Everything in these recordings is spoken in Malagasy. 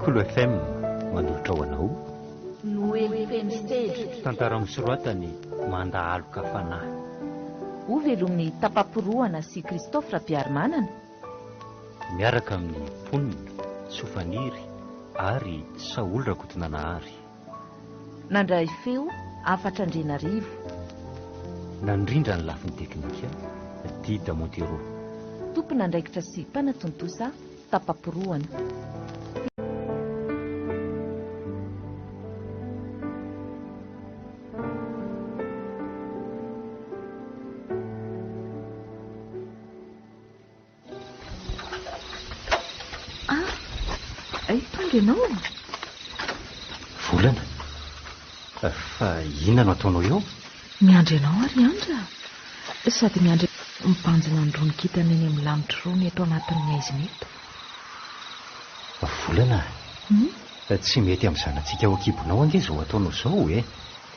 Kolo FM manolotra ho anao. Noely feno sedra. Tantara nosoratany Manda Aloka Fanahy. Ho velomin'i Tapaporohana sy Christophe Rabearimanana. Miaraka amin'ny mponina, Tsofaniry ary Saholy Rakotonanahary. Nandray feo Hafatra Andrianarivo. Nandrindra ny lafiny teknika, Dida Montero. Tompon'andraikitra sy mpanatontosa, Tapaporohana. Ah, ay tonga ianao. Volana, fa inona no ataonao eo? Miandry anao ary Andra. Sady miandry mibanjina an'irony kintana eny amin'ny lanitra irony eto anatin'ny haizina eto. Volana, Hmm? tsy mety amin'ny zanatsika ao an-kibonao ange izao ataonao izao e.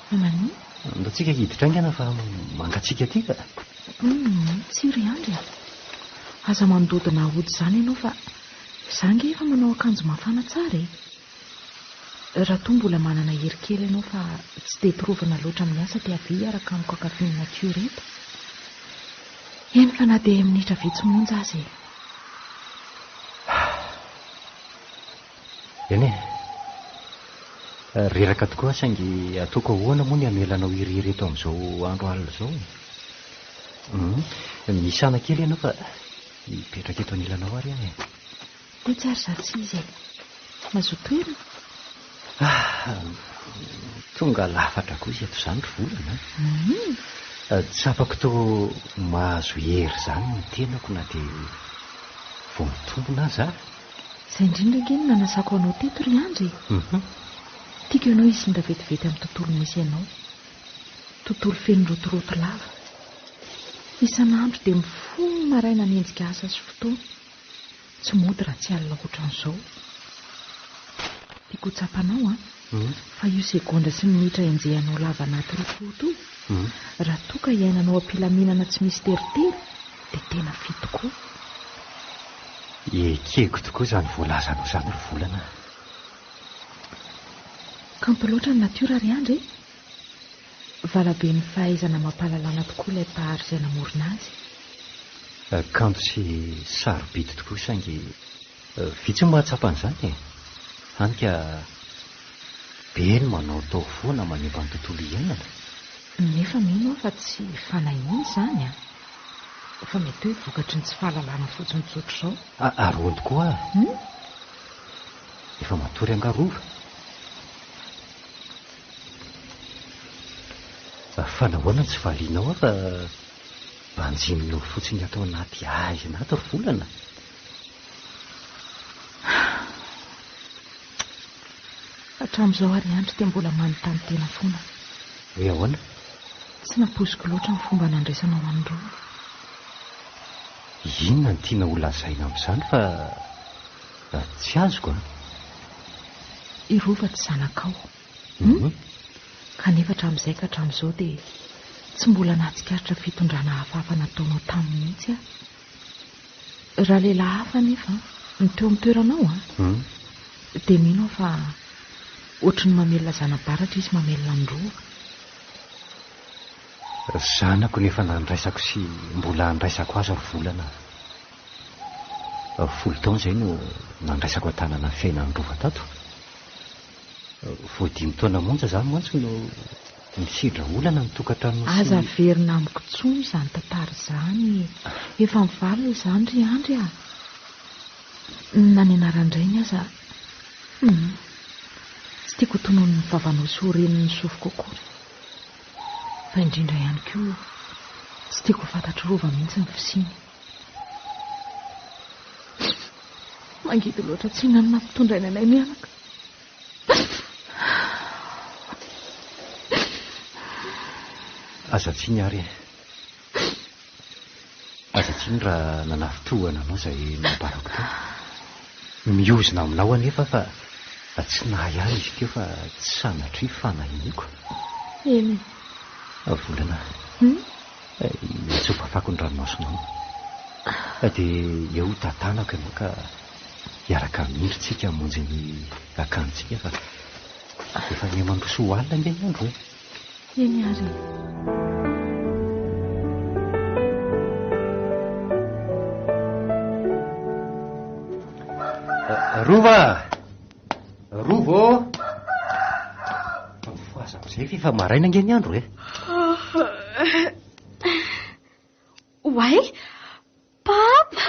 Fa maninona? Andao tsika hiditra haingana fa mangatsiaka aty ka. Humm, tsia ry Andry a! Aza mandodona hody izany ianao fa izaho ange efa manao akanjo mafana tsara e! Raha toa mbola manana hery kely ianao fa tsy dia torovana loatra amin'ny asa dia avia hiaraka amiko hankafy ny natiora eto. Eny fa na dia minitra vitsy monja aza e! Eny e! Reraka tokoa aho saingy ataoko ahoana moa ny hamela anao irery eto amin'izao andro alina izao e? Hum, misana kely ianao fa hipetraka eto anilanao ary aho e. Dia tsy ary izaho tsy izy e. Mazoto toerana. Ah, tonga lafatra kosa eto izany ry Volana a. Hum. Tsapako toa mahazo hery izany ny tenako na dia vao mitombina aza aho. Izay indrindra ange no nanasako anao teto ry Andry e! Tiako ianao hisinda vetivety amin'ny tontolo misy anao. Tontolo feno rotoroto lava. Isan'andro dia mifoha maraina hanenjika asa sy fotoana. Tsy mody raha tsy alina ohatran'izao. Tiako ho tsapanao an, fa io segondra sy minitra enjehanao lava anaty rotoroto io, raha toa ka iainanao am-pilaminana tsy misy teritery dia tena fy tokoa. Ekeko tokoa izany voalazanao izany ry Volana a! Kanto loatra ny natiora ry Andry e! Valaben'ny fahaizana amam-pahalalana tokoa ilay Mpahary izay namorona azy. Kanto sy sarobidy tokoa saingy vitsy ny mahatsapa an'izany e! Hany ka be ny manaotao foana manimba ny tontolo iainana. Nefa mino aho fa tsy fanahiana izany an! Fa mety hoe vokatry ny tsy fahalalana fotsiny tsotr'izao. Ary hono tokoa a! Hum? Efa matory angaha Rova? Fa nahoana no tsy valianao aho fa banjininao fotsiny ato anaty aizina ato ry volana? Hatramin'izao ary Andry dia mbola manontany tena foana. Hoe ahoana? Tsy nampoiziko loatra ny fomba nandraisanao an'i Rova. Inona no tianao ho lazaina amin'izany fa tsy azoko an? I Rova tsy zanakao. Hum? Kanefa hatramin'izay ka hatramin'izao dia tsy mbola nahatsikaritra fitondrana hafahafa nataonao taminy mihitsy aho. Raha lehilahy hafa anefa no teo amin'ny toeranao an, dia mino aho fa ohatry ny mamelona zana-baratra izy mamelona an'i Rova. Zanako no efa nandraisako sy mbola handraisako azy ry Volana a. Folo taona izay no nandraisako an-tanana ny fiainan'i Rova tato. Vao dimy taona monja izaho mantsy no nisedra olana ny tokantrano sy. Aza averina amiko intsony izany tantara izany e! Efa mivalona izany ry Andry a! Na ny anaran-drainy aza hum! Tsy tiako ho tononin'ny vavanao sy ho renin'ny sofiko akory. Fa indrindra ihany koa tsy tiako ho fantatr'i Rova mihitsy ny fisiany. Mangidy loatra tsinona ny nampitondrainy anay mianaka. Aza tsiny ary e. Aza tsiny raha nanafintohana anao izay nambarako teo. Miozona aminao anefa aho fa tsy nahay ahy izy teo fa tsy sanatria fanahiniako. Eny e. Volana. Tsy ho fafako ny ranomasonao. Dia eo tantanako ianao ka. Hiaraka hamindra tsika hamonjy ny akanintsika fa efa miha mandroso ho alina ange ny andro e. Eny ary e. Rova! Rova ô! Mifohaza amin'izay fa efa maraina ange ny andro e. Oay! Papa!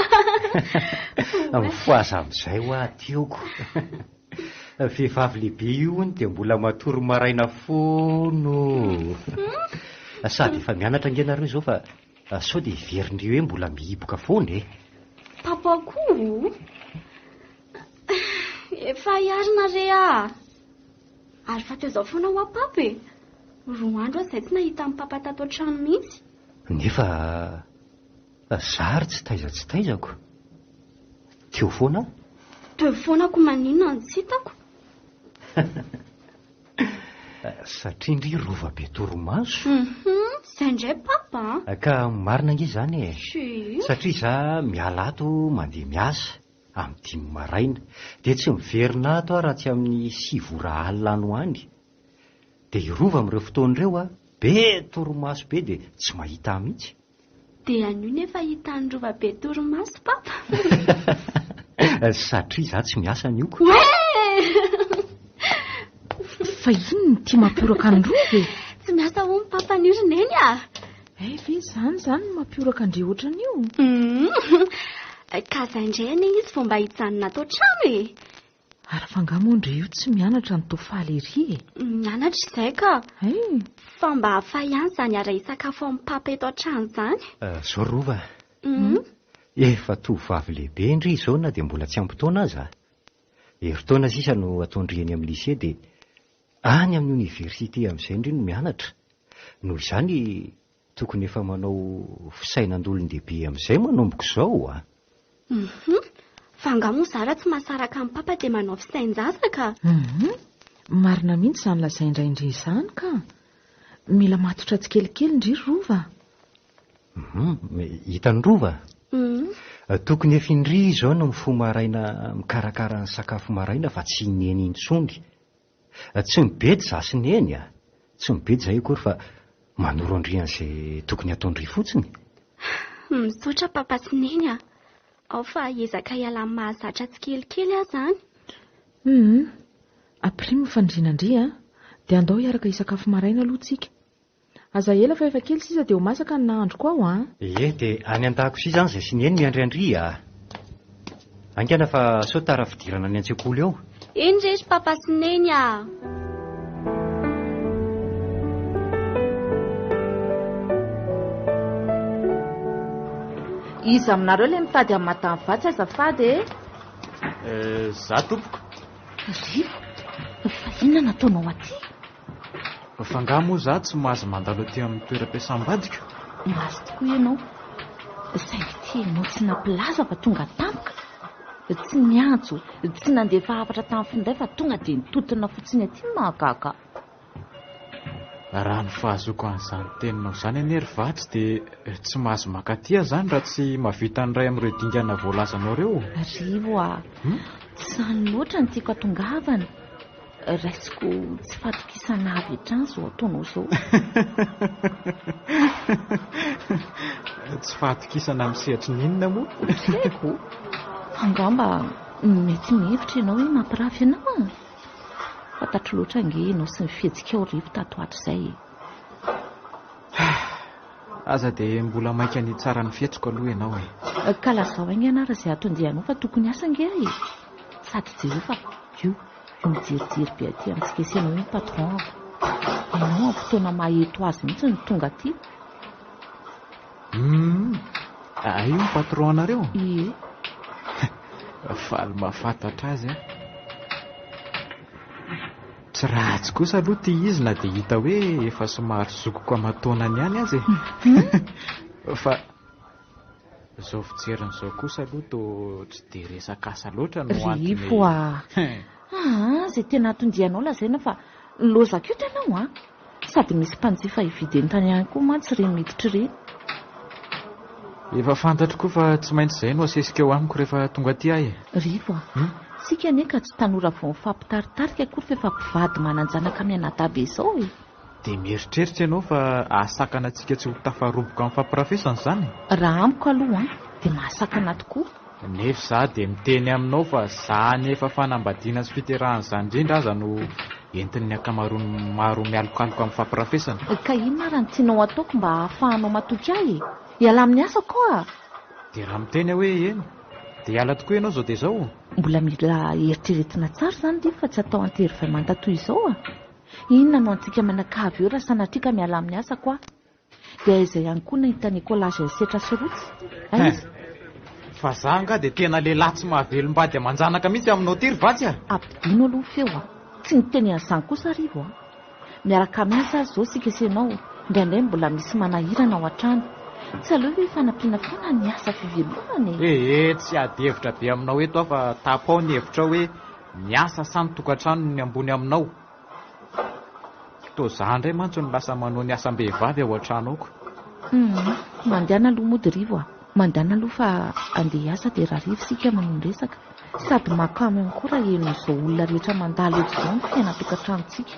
Mifohaza amin'izay hoa Tioko. Vehivavy lehibe io hono dia mbola matory maraina foana ô. Sady efa mianatra ange nareo izao fa sao dia heverin-dry hoe mbola mihiboka foana e. Papa koa o! Efa hiarina re aho. Ary fa teo izao foana hoa Papa e. Roa andro aho izay tsy nahita an'i Papa tato an-trano mihitsy. Nefa zary tsy taiza tsy taizako. Teo foana aho. Teo foana ko maninona no tsy hitako? Satria ndry rova be torimaso. Hum, zay ndray papa a. Ka marina ange izany e. Tsia. Satria za miala ato mandeha miasa amin'ny dimy maraina. Dia tsy miverina ato aho raha tsy amin'ny sivy ora alina any ho any. Dia i Rova amin'ireo fotoana ireo a, be torimaso be dia tsy mahita ahy mihitsy. Dia anio nefa hitan'i Rova be torimaso papa. Satria izaho tsy miasa anio ko. Fa inona ity mampioraka an'i Rova e? Tsy miasa hono papa anio ry Neny a! Hay ve izany izany no mampioraka an-dry ohatran'io? Ka izay indray anie izy vao mba hijanona ato an-trano e! Ary fa angaha moa ndry io tsy mianatra no toa faly ery e? Mianatra izay ka! Hay! Fa mba hafa ihany izany hiara-hisakafo amin'i Papa eto an-trano izany. Zao Rova a! Efa tovovavy lehibe ndry izao na dia mbola tsy ampy taona aza. Herintaona sisa no ataon-dry eny amin'ny lycée dia any amin'ny oniversite amin'izay ndry no mianatra. Noho izany Tokony efa manao fisainan-dolon-dehibe amin'izay manomboka izao a! Hum Fa angaha moa za raha tsy mahasaraka an'i Papa dia manao fisain-jaza ka? Hum Marina mihitsy izany lazain-dRaindry izany ka! Mila matotra tsikelikely ndry ry Rova a! Hum Hitan'i Rova? Hum. Tokony efa indry izao no mifoha maraina mikarakara ny sakafo maraina fa tsy i Neny intsony. Tsy mibedy za sy Neny a! Tsy mibedy zahay akory fa manoro an-dry an'izay tokony hataon-dry fotsiny. Misaotra Papa sy Neny a! Ao fa hiezaka hiala amin'ny mahazatra tsikelikely aho izany. Hum, ampirimo ny fandriana-ndry a! Dia andao hiaraka hisakafo maraina aloha tsika. Aza ela fa efa kely sisa dia ho masaka ny nahandroko ao an! Ie, dia any an-dakozia izany izay sy Neny miandry an-dry a! Haingana fa sao tara fidirana any an-tsekoly eo. Eny re ry Papa sy Neny a! Iza aminareo ilay mitady an'i Madame Vatsy azafady e? Za tompoko. Rivo, fa inona no ataonao aty? Fa angaha moa za tsy mahazo mandalo aty amin'ny toeram-piasam-badiko? Mahazo tokoa ianao. Saingy ity ianao tsy nampilaza fa tonga tampoka. Tsy niantso, tsy nandefa hafatra tamin'ny finday fa tonga dia nitontona fotsiny aty no mahagaga ahy. Raha ny fahazoako an'izany teninao izany anie ry Vatsy dia tsy mahazo mankaty aho izany raha tsy mahavita ny iray amin'ireo dingana voalazanao ireo. Rivo a! Tsy izany loatra no tiako hatongavana. Raisiko tsy fatokisana avy hatrany izao ataonao izao. Tsy fahatokisana amin'ny sehatry ny inona moa? Tsy haiko. Angamba mety mihevitra ianao hoe mampirafy anao an! Fantatro loatra ange ianao sy ny fihetsikao Rivo tato ho ato izay e. Aza dia mbola maika ny hitsara ny fihetsiko aloha ianao e. Ka lazao haingana ary izay anton-dianao fa tokony hiasa ange aho e. Sady jereo fa io io mijerijery be aty amintsika sy ianao io ny patron-ako. Ianao amin'ny fotoana maha eto azy mihitsy no tonga aty. Humm, io ny patron-nareo? Ie. Faly mahafantatra azy aho. Tsy ratsy kosa aloha ity izy na dia hita hoe efa somary zokiko aman-taonany ihany aza e. Fa izao fijeriny izao kosa aloha toa tsy dia resaka asa loatra no antony. Rivo a! Aa, izay tena anton-dianao lazaina fa lozako eto ianao a! Sady misy mpanjifa hividy entana ihany koa mantsy ireny miditra ireny. Efa fantatro koa fa tsy maintsy izay no asesika eo amiko rehefa tonga aty aho e. Rivo a! Isika anie ka tsy tanora vao mifampitaritarika akory fa efa mpivady manan-janaka mianadahy be izao e! Dia mieritreritra ianao fa hahasakana antsika tsy ho tafaroboka amin'ny fampirafesana izany? Raha amiko aloha an, dia mahasakana tokoa. Nefa izaho dia miteny aminao fa izany efa fanambadiana sy fiterahana izany indrindra aza no entin'ny ankamaroan'ny maro mialokaloka amin'ny fampirafesana. Ka inona ary no tianao hataoko mba hahafahanao matoky ahy e? Hiala amin'ny asako aho? Dia raha miteny aho hoe eny, dia hiala tokoa ianao izao dia izao? Mbola mila eritreretina tsara izany ry fa tsy atao an-tery vay manta toy izao a! Inona no antsika mianakavy eo raha sanatria ka miala amin'ny asako aho? Dia aiza ihany koa nahita ny écolage herisetra sy rotsy? Aiza? Fa za angaha dia tena lehilahy tsy mahavelom-bady aman-janaka mihitsy aminao ity ry Vatsy a! Ampidino aloha ny feo a! Tsy niteny an'izany kosa Rivo a! Miaraka miasa ary izao isika sy ianao, indraindray mbola misy manahirana ao an-trano. Tsy aleo ve ifanampiana foana ny asa fivelomana e? Ee, tsy hiady hevitra be aminao eto aho fa tapaho ny hevitrao hoe ny asa sa ny tokantrano ny ambony aminao? Toa za indray mantsy no lasa manao ny asam-behivavy ao an-trano ao ko. Humm, mandehana aloha mody Rivo a! Mandehana aloha fa andeha hiasa dia rahariva isika manohy ny resaka. Sady mahakamo ihany koa raha henon'izao olona rehetra mandalo eto izao ny fiainan-tokantranontsika.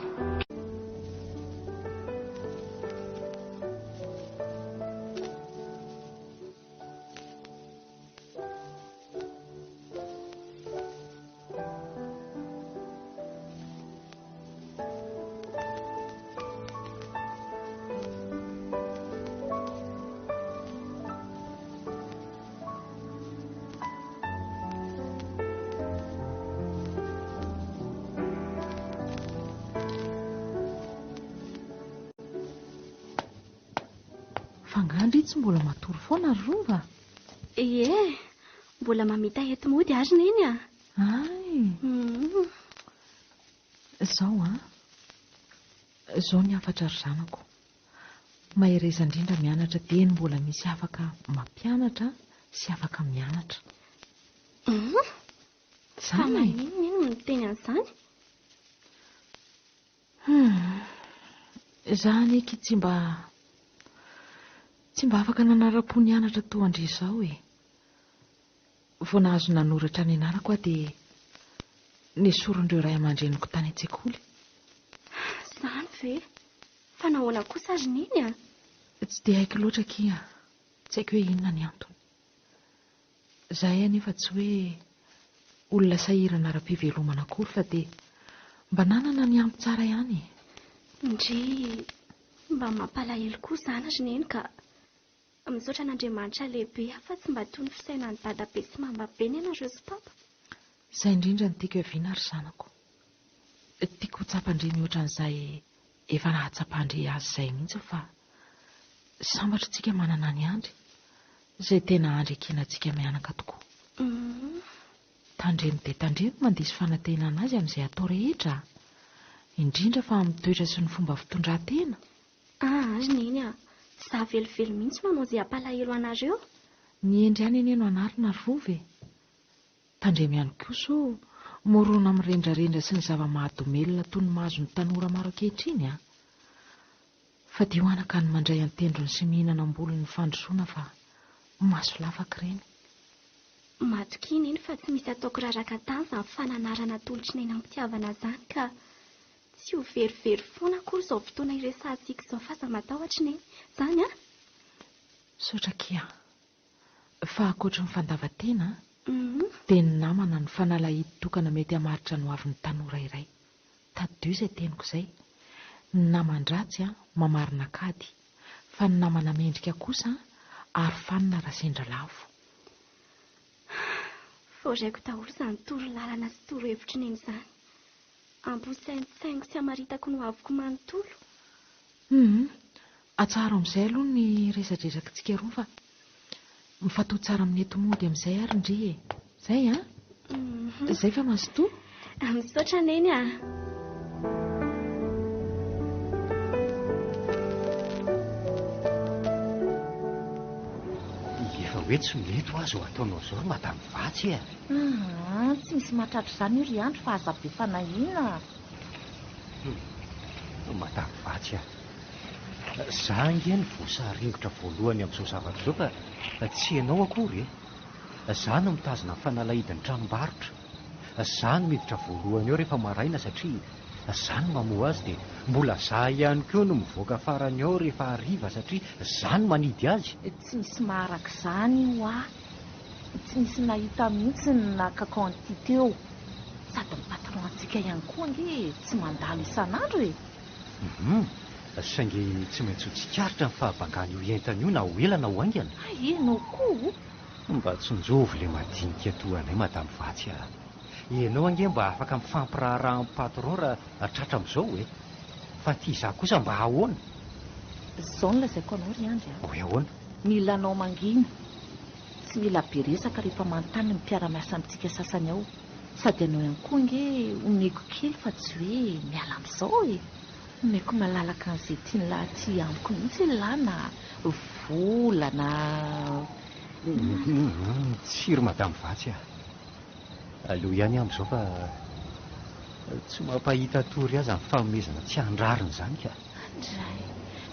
Fa angaha ndry tsy mbola matory foana ry Rova? Ie, mbola mamita enti-mody ary Neny a! Hay! Izao an! Izao ny hafatra ry zanako. Mahereza indrindra mianatra dieny mbola misy afaka mampianatra sy afaka mianatra. Hum! Fa Izany e! maninona iny no miteny an'izany? Hum! Izaho anie akia tsy mba tsy mba afaka nanara-po nianatra toa an-dry izao e! Vao nahazo nanoratra ny anarako aho dia nesorin'ireo ray aman-dreniko tany an-tsekoly. Izany ve? Fa nahoana kosa ry Neny a? Tsy dia haiko loatra akia, tsy haiko hoe inona ny antony. Izahay anefa tsy hoe olona sahirana ara-pivelomana akory fa dia mba nanana ny ampy tsara ihany e. Ndry, mba mampalahelo koa izany ry Neny ka. Misaotra an'Andriamanitra lehibe aho fa tsy mba toy ny fisainan'i dadabe sy mamabe ny anareo sy papa. Izay indrindra no tiako hiaviana ry zanako. Tiako ho tsapan-dry mihoatra an'izay efa nahatsapan-dry azy izay mihitsy fa sambatra isika manana an'i Andry, izay tena Andry ekenantsika mianaka tokoa. Tandremo dia tandremo mandiso fanantenana azy amin'izay atao rehetra, indrindra fa amin'ny toetra sy ny fomba fitondran-tena. Ah ry Neny a! Tsy za velively mihitsy no hanao izay hampalahelo anareo. Ny hendry ihany anie no anarina ry Rova e! Tandremo ihany koa sao morona amin'ny rendrarendra sy ny zava-mahadomelina toy ny mahazo ny tanora maro ankehitriny a! Fadio anaka ny mandray an-tendrony sy mihinana am-bolony ny fandrosoana fa maso lavaka ireny. Matokia Neny fa tsy misy ataoko raraka tany izany fananarana atolotry Neny am-pitiavana izany ka! Tsy ho verivery foana akory izao fotoana iresahantsika izao fa aza matahotra Neny. Izany an? Misaotra akia. Fa ankoatry ny fandavan-tena dia ny namana no fanalahidy tokana mety hamaritra ny hoavin'ny tanora iray. Tadidio izay teniko izay. Ny naman-dratsy mamarina an-kady, fa ny namana mendrika kosa arofanina raha sendra lavo. Voaraiko daholo izany toro lalana sy toro hevitry Neny izany. Amposaintsainiko sy amaritako ny hoaviko manontolo. Hum, atsaharo amin'izay aloha ny resadresakitsika roa fa mifantoha tsara amin'ny eto mody amin'izay ary ndry e! Zay an! Zay fa mazotoa! Misaotra Neny a! Efa hoe tsy mety hoa zao ataonao zao ry madame Vatsy e! Aa, tsy misy mahatratra izany io ry Andry fa aza be fanahiana. Hum, madame Vatsy a! Za ange no voasaringotra voalohany amin'izao zavatra izao fa tsy ianao akory e! Za no mitazona ny fanalahidin'ny tranombarotra. Za no miditra voalohany ao rehefa maraina satria za no mamoha azy dia mbola za ihany koa no mivoaka farany ao rehefa hariva satria za no manidy azy. Tsy misy maharaka izany io ah! Tsy nisy nahita mihitsy ny nakako an'ity teo. Sady ny patron antsika ihany koa ange tsy mandalo isan'andro e! Hum, saingy tsy maintsy ho tsikaritra ny fahabangan'io entana io na ho ela na ho haingana. Hay ianao koa o! Mba tsinjovy le madinika toa anay Madame Vatsy a! Ianao ange mba afaka mifampiraharaha amin'ny patron raha tratra amin'izao e! Fa ty izaho kosa mba ahoana? Izao no lazaiko anao ry Andry a! Hoe ahoana? Mila anao mangina, tsy mila be resaka rehefa manontany ny mpiara-miasa amintsika sasany ao. Sady ianao ihany koa ange omeko kely fa tsy hoe miala amin'izao e! Omeko malalaka an'izay tian'lah aty amiko mihitsy elah na vola na. Tsia ry Madame Vatsy a! Aleo ihany aho amin'izao fa tsy mampahita tory aza ny fanomezana tsy an-drariny izany ka! Andray!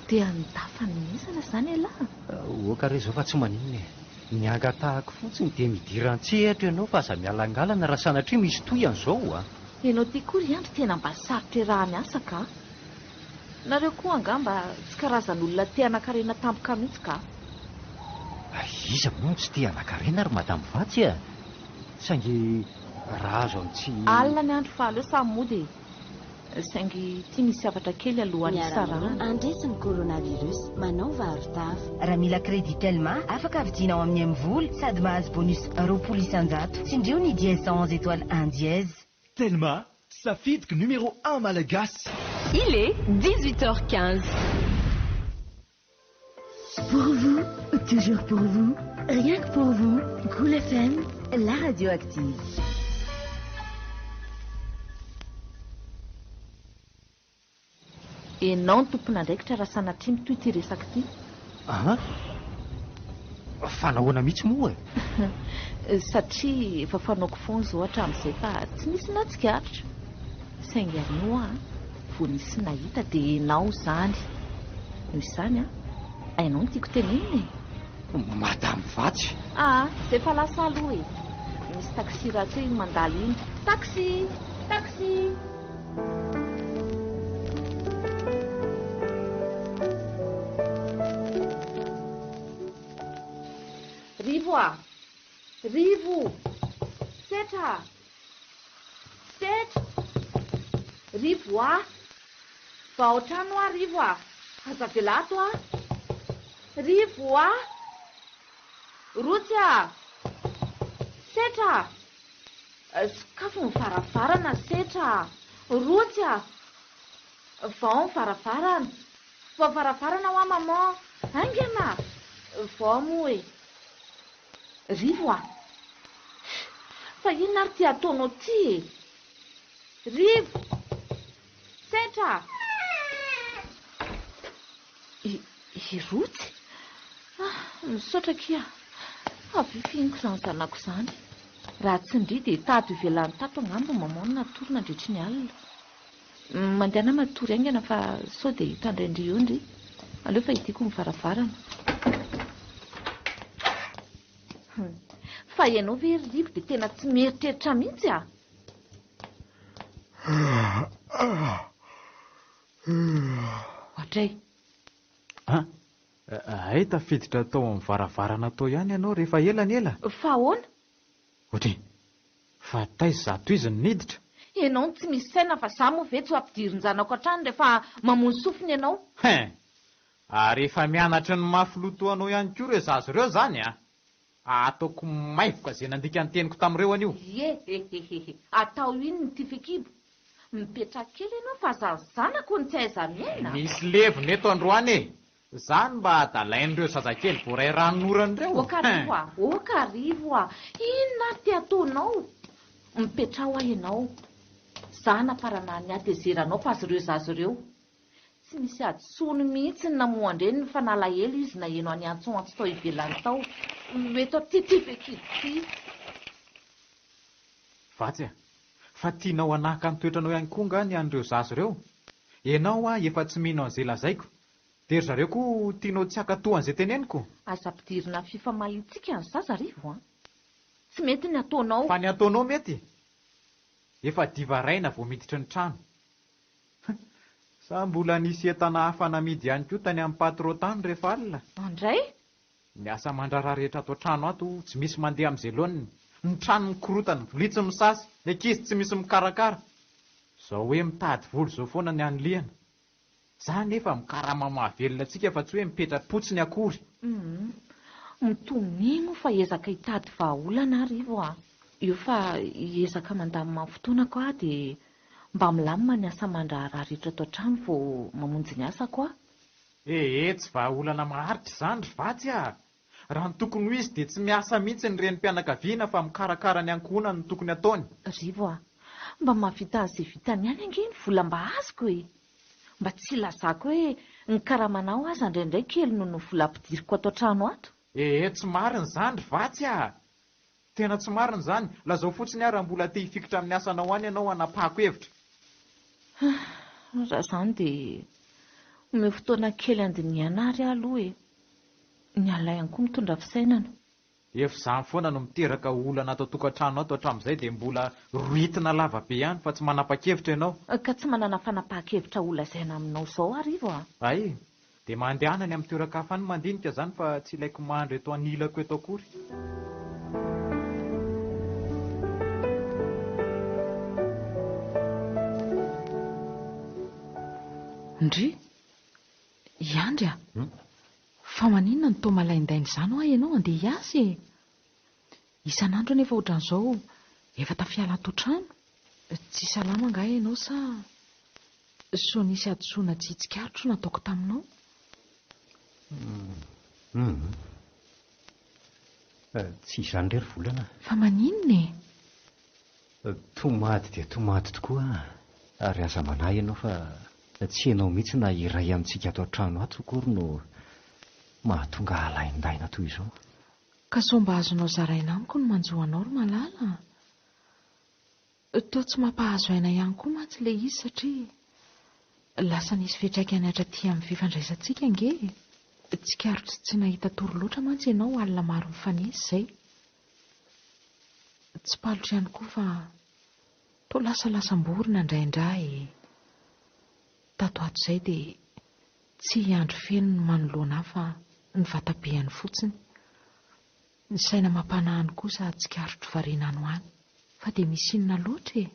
Dia handaha fanomezana izany elah? Oka re izao fa tsy maninona e! Ny angatahako fotsiny dia midira an-tsehatra ianao fa aza mialangalana raha sanatria misy toy an'izao a! Ianao ty koa ry Andry tena mba sarotra iaraha-miasa ka! Nareo koa angamba tsy karazan'olona te hanakarena tampoka mihitsy ka! Ary iza moa no tsy te hanakarena ry Madame Vatsy a! Saingy raha azo amin'ny tsy. Alina ny andro fa aleo samy mody e! Saingy ity misy hafatra kely alohan'ny Miara-miasa hisarahana. handresy ny coronavirus. Manaova arotava. Raha mila crédit Telma, afaka vidiana ao amin'ny MVola sady mahazo bonus 20%. Tsindrio ny dièse 111 étoile un dièse. Telma, safidiko numéro un malagasy. Il est 18 heures 15. Pour vous, toujours pour vous, rien que pour vous, Cool FM, la radio active. Enao no tompon'andraikitra raha sanatria mitohy ity resaka ity. An? Fa nahoana mihitsy moa e? Satria efa fanaoko foana izao hatramin'izay fa tsy nisy nahatsikaritra. Saingy anio aho vao nisy nahita dia enao izany. Noho izany an, hainao ny tiako tenenina e. Madame Vatsy. Aa, zay fa lasa aloha e. Misy taxi rahateo iny mandalo iny. Taxi! Taxi! Rivo a! Rivo! Setra a! Setra! Rivo a! Vao ao an-trano aho Rivo a! Aza avela ato aho! Rivo a! Rotsy a! Setra a! Sokafy ny varavarana Setra a! Rotsy a! Vao ny varavarana! Vao varavarana hoa maman! Haingana! Vao moa e! Rivo a! Fa inona ary ity ataonao ity e? Rivo! Setra! I, i Rotsy? Ah, misaotra akia. Avy io fihiniko izany zanako izany. Raha tsy ndry dia tato ivelany tato angamba maman no natory nandritry ny alina. Mandehana matory haingana fa sao dia hitandray ndry eo ndry. Aleo fa hidiako ny varavarana. Fa ianao ve ry Rivo dia tena tsy mieritreritra mihitsy ah? Oadray. An! Hay tafiditra tao amin'ny varavarana tao ihany ianao rehefa ela ny ela. Fa ahoana? Oadray. Fa taiza izato izy no niditra? Ianao no tsy misy saina fa za moa ve tsy ho ampidirin-janako hatrany rehefa mamono sofina ianao? Hein! Ary efa mianatry ny mafy loha toa anao ihany koa ireo zaza ireo izany an! Ataoko maivoka izay nandika ny teniko tamin'ireo anio. Ie hehehehe! Atao inona ity fehikibo? Mipetraha kely ianao fa aza ny zanako no tsy aiza-miaina a! Misy levona eto androany e! Zany mba adalain'ireo zazakely voaray ranonorana ireo Oka hein! Rivo a! Oka Rivo a! Inona ary ty ataonao? Mipetraha hoa ianao. Za hanaparana ny hatezeranao fa azy ireo zaza ireo. Tsy misy hadisoany mihitsy ny namohan-dreniny fa nalahelo izy naheno an'i antsoantso tao ivelany tao. Ho eto aty ty fehikibo ty. Vatsy a! Fa tianao hanahaka ny toetranao ihany koa nga ny an'ireo zaza ireo? Ianao hoa efa tsy mino an'izay lazaiko. Dia ry zareo koa tianao tsy hankatò an'izay teneniko? Aza ampidirina amin'ny fifamaliantsika ny zaza Rivo a! Tsy mety ny ataonao. Fa ny ataonao mety? Efa diva raina vao miditra ny trano. Sa mbola nisy entana hafa namidy ihany koa tany amin'ny patron tany rehefa alina? Andray? Ny asa aman-draharaha rehetra ato an-trano ato tsy misy mandeha amin'izay laoniny. Ny trano mikorotana, vilia tsy misasa, ny ankizy tsy misy mikarakara. Izao hoe mitady vola izao foana ny anilihana. Za anefa mikarama mahavelona antsika fa tsy hoe mipetra-potsiny akory. Humm. Mitonia moa fa hiezaka hitady vahaolana aho Rivo a! Io fa hiezaka mandamina ny fotoanako aho dia mba milamina ny asa aman-draharaha rehetra ato an-trano vao mamonjy ny asako aho. Ee, tsy vahaolana maharitra izany ry Vatsy a! Raha ny tokony ho izy dia tsy miasa mihitsy ny renim-pianakaviana fa mikarakara ny ankohonany no tokony ataony. Rivo a! Mba mahavita an'izay vitany ihany ange ny vola mba azoko e! Mba tsy hilazako hoe ny karamanao aza indraindray kely noho ny vola ampidiriko ato an-trano ato. Ee, tsy marina izany ry Vatsy a! Tena tsy marina izany. Lazao fotsiny aho raha mbola te hifikitra amin'ny asanao any ianao hanapahako hevitra. Raha izany dia omeo fotoana kely handinihana ary aho aloha e. Ny alina ihany koa mitondra fisainana. Efa izany foana no miteraka olana ato an-tokantrano ato hatramin'izay dia mbola rohitina lava be ihany fa tsy manapa-kevitra ianao. Ka tsy manana fanapahan-kevitra holazaina aminao izao aho Rivo a! Hay! Dia mandehana any amin'ny toeran-kafa any mandinika izany fa tsy ilaiko mandry eto anilako eto akory. Ndry! I Andry a! Fa maninona no toa malaindaina izany hoa ianao handeha hiasa e? Isan'andro anefa ohatran'izao efa tafiala ato an-trano. Tsy salama angaha ianao sa sao nisy hadisoana tsy tsikaritro nataoko taminao? Hum. Tsy izany re ry Volana a. Fa maninona e? Tomady dia tomady tokoa aho, ary aza manahy ianao fa tsy ianao mihitsy na iray amintsika ato an-trano ato akory no mahatonga ahy lahindaina toy izao. Ka sao mba azonao zaraina amiko ny manjo anao ry Malala a! Toa tsy mampahazo aina ihany koa mantsy ilay izy satria lasa nisy fiantraikany hatraty amin'ny fifandraisantsika ange e! Tsikaritro tsy nahita tory loatra mantsy ianao alina maro nifanesy izay. Tsipalotra ihany koa fa toa lasalasam-borona indraindray e! Tato ato izay dia tsy i Andry feno no manoloana ahy fa ny vatabeany fotsiny. Ny saina amam-panahiny kosa tsikaritro variana any ho any. Fa dia misy inona loatra e?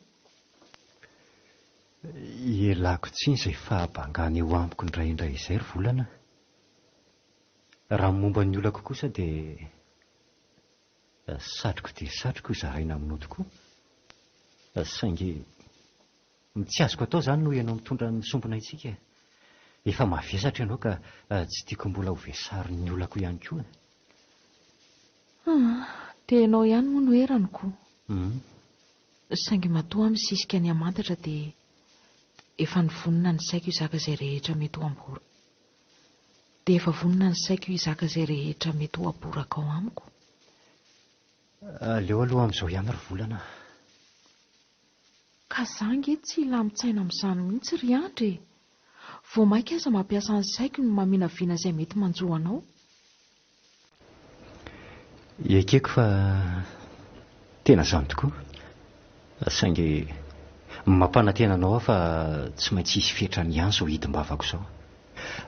Ialako tsiny izay fahabangana eo amiko indraindray izay ry Volana a! Raha ny momba ny olako kosa dia satriko dia satriko hozaraina aminao tokoa. Saingy ny tsy azoko atao izany noho ianao mitondra ny sombinaintsika e! Efa mavesatra ianao ka tsy tiako mbola ho vesarin'ny olako ihany koa e! Aa, dia ianao ihany moa no erany ko! Saingy matoa aho misisika ny hamantatra dia efa nivonona ny saiko hizaka izay rehetra mety ho ambor dia efa vonona ny saiko hizaka izay rehetra mety ho aboraka ao amiko. Aleo aloha amin'izao ihany ry Volana a! Ka za nge tsy hilamin-tsaina amin'izany mihitsy ry Andry e! Vao mainka aza mampiasa ny saiko ny maminavina izay mety manjo anao. Ekeko fa tena izany tokoa. Saingy mampanantena anao aho fa tsy maintsy hisy fetrany ihany izao hidim-bavako izao.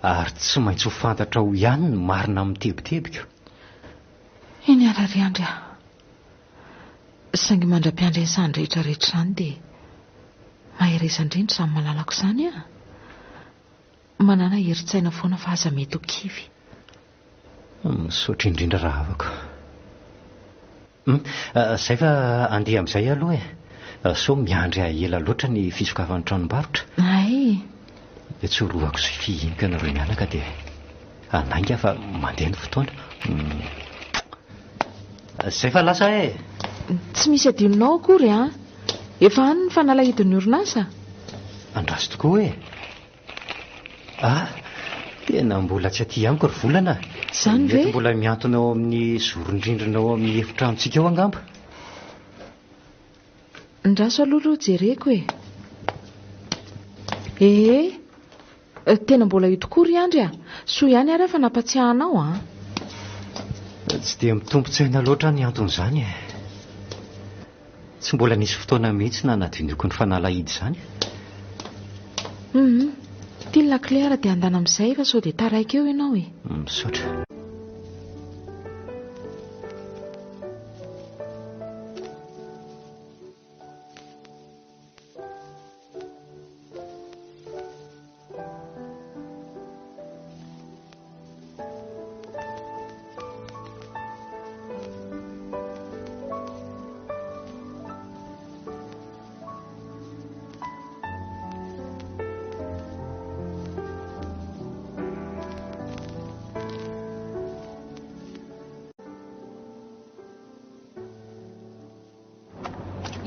Ary tsy maintsy ho fantatrao ihany ny marina amin'ny tebitebiko. Eny ary ry Andry a! Saingy mandra-piandry an'izany rehetra rehetra izany dia mahereza indrindra izany malalako izany a! Manàna herin-tsaina foana fa aza mety ho kivy. Misaotra indrindra rahavako. Hum, zay fa andeha amin'izay aloha e. Sao miandry ahy ela loatra ny fisokafan'ny tranombarotra. Hay! Dia tsorohako sy fihiniko ianareo mianaka dia hanainga fa mandeha ny fotoana. Hum. Zay fa lasa e! Tsy misy adinonao akory an! Efa any ny fanalahidin'ny orinasa? Andraso tokoa e! Ah! Tena mbola tsy aty amiko ry Volana a! Izany ve? Mety mbola mihantona ao amin'ny zoron-drindrina ao amin'ny efitranontsika ao angamba. Andraso aloha aloha jereko e! Ee! Tena mbola io tokoa ry Andry a! Soa ihany ary aho fa nampatsiahy anao an! Tsy dia mitombin-tsaina loatra ny anton'izany e! Tsy mbola nisy fotoana mihitsy nanadinoiko ny fanalahidy izany. Hum, ity ny lakile ary dia andana amin'izay fa sao dia taraiky eo ianao e! Misaotra.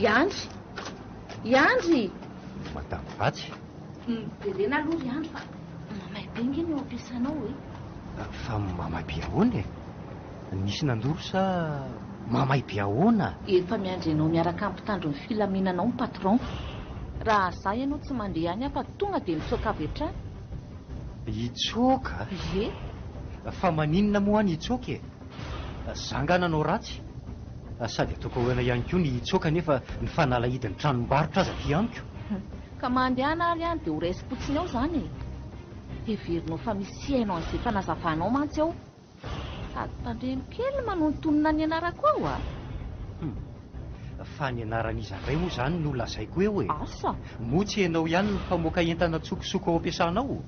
I Andry! I Andry! Madame Vatsy? Miverena aloha ry Andry fa mamay be nge ny eo am-piasana ao e! Fa mamay be ahoana e? Nisy nandoro sa mamay be ahoana? Efa miandry anao miaraka amin'ny mpitandro ny filaminana ao ny patron. Raha za ianao tsy mandeha any aho fa tonga dia mitsoaka avy hatrany. Hitsoaka? Ie. Fa maninona moa aho ny hitsoaka e? Za nga nanao ratsy? Sady ataoko ahoana ihany koa ny hitsoaka nefa ny fanalahidin'ny tranombarotra aza aty amiko. Ka mandehana ary any dia ho raisim-potsiny ao izany e! Heverinao fa misy hihaino an'izay fanazavanao mantsy ao. Sady tandremo kely ny manonontonona ny anarako ao a! Hum. Fa ny anaran'iza indray moa izany no lazaiko eo e? Asa! Moa tsy ianao ihany no mpamoaka entana an-tsokosoko ao am-piasana ao?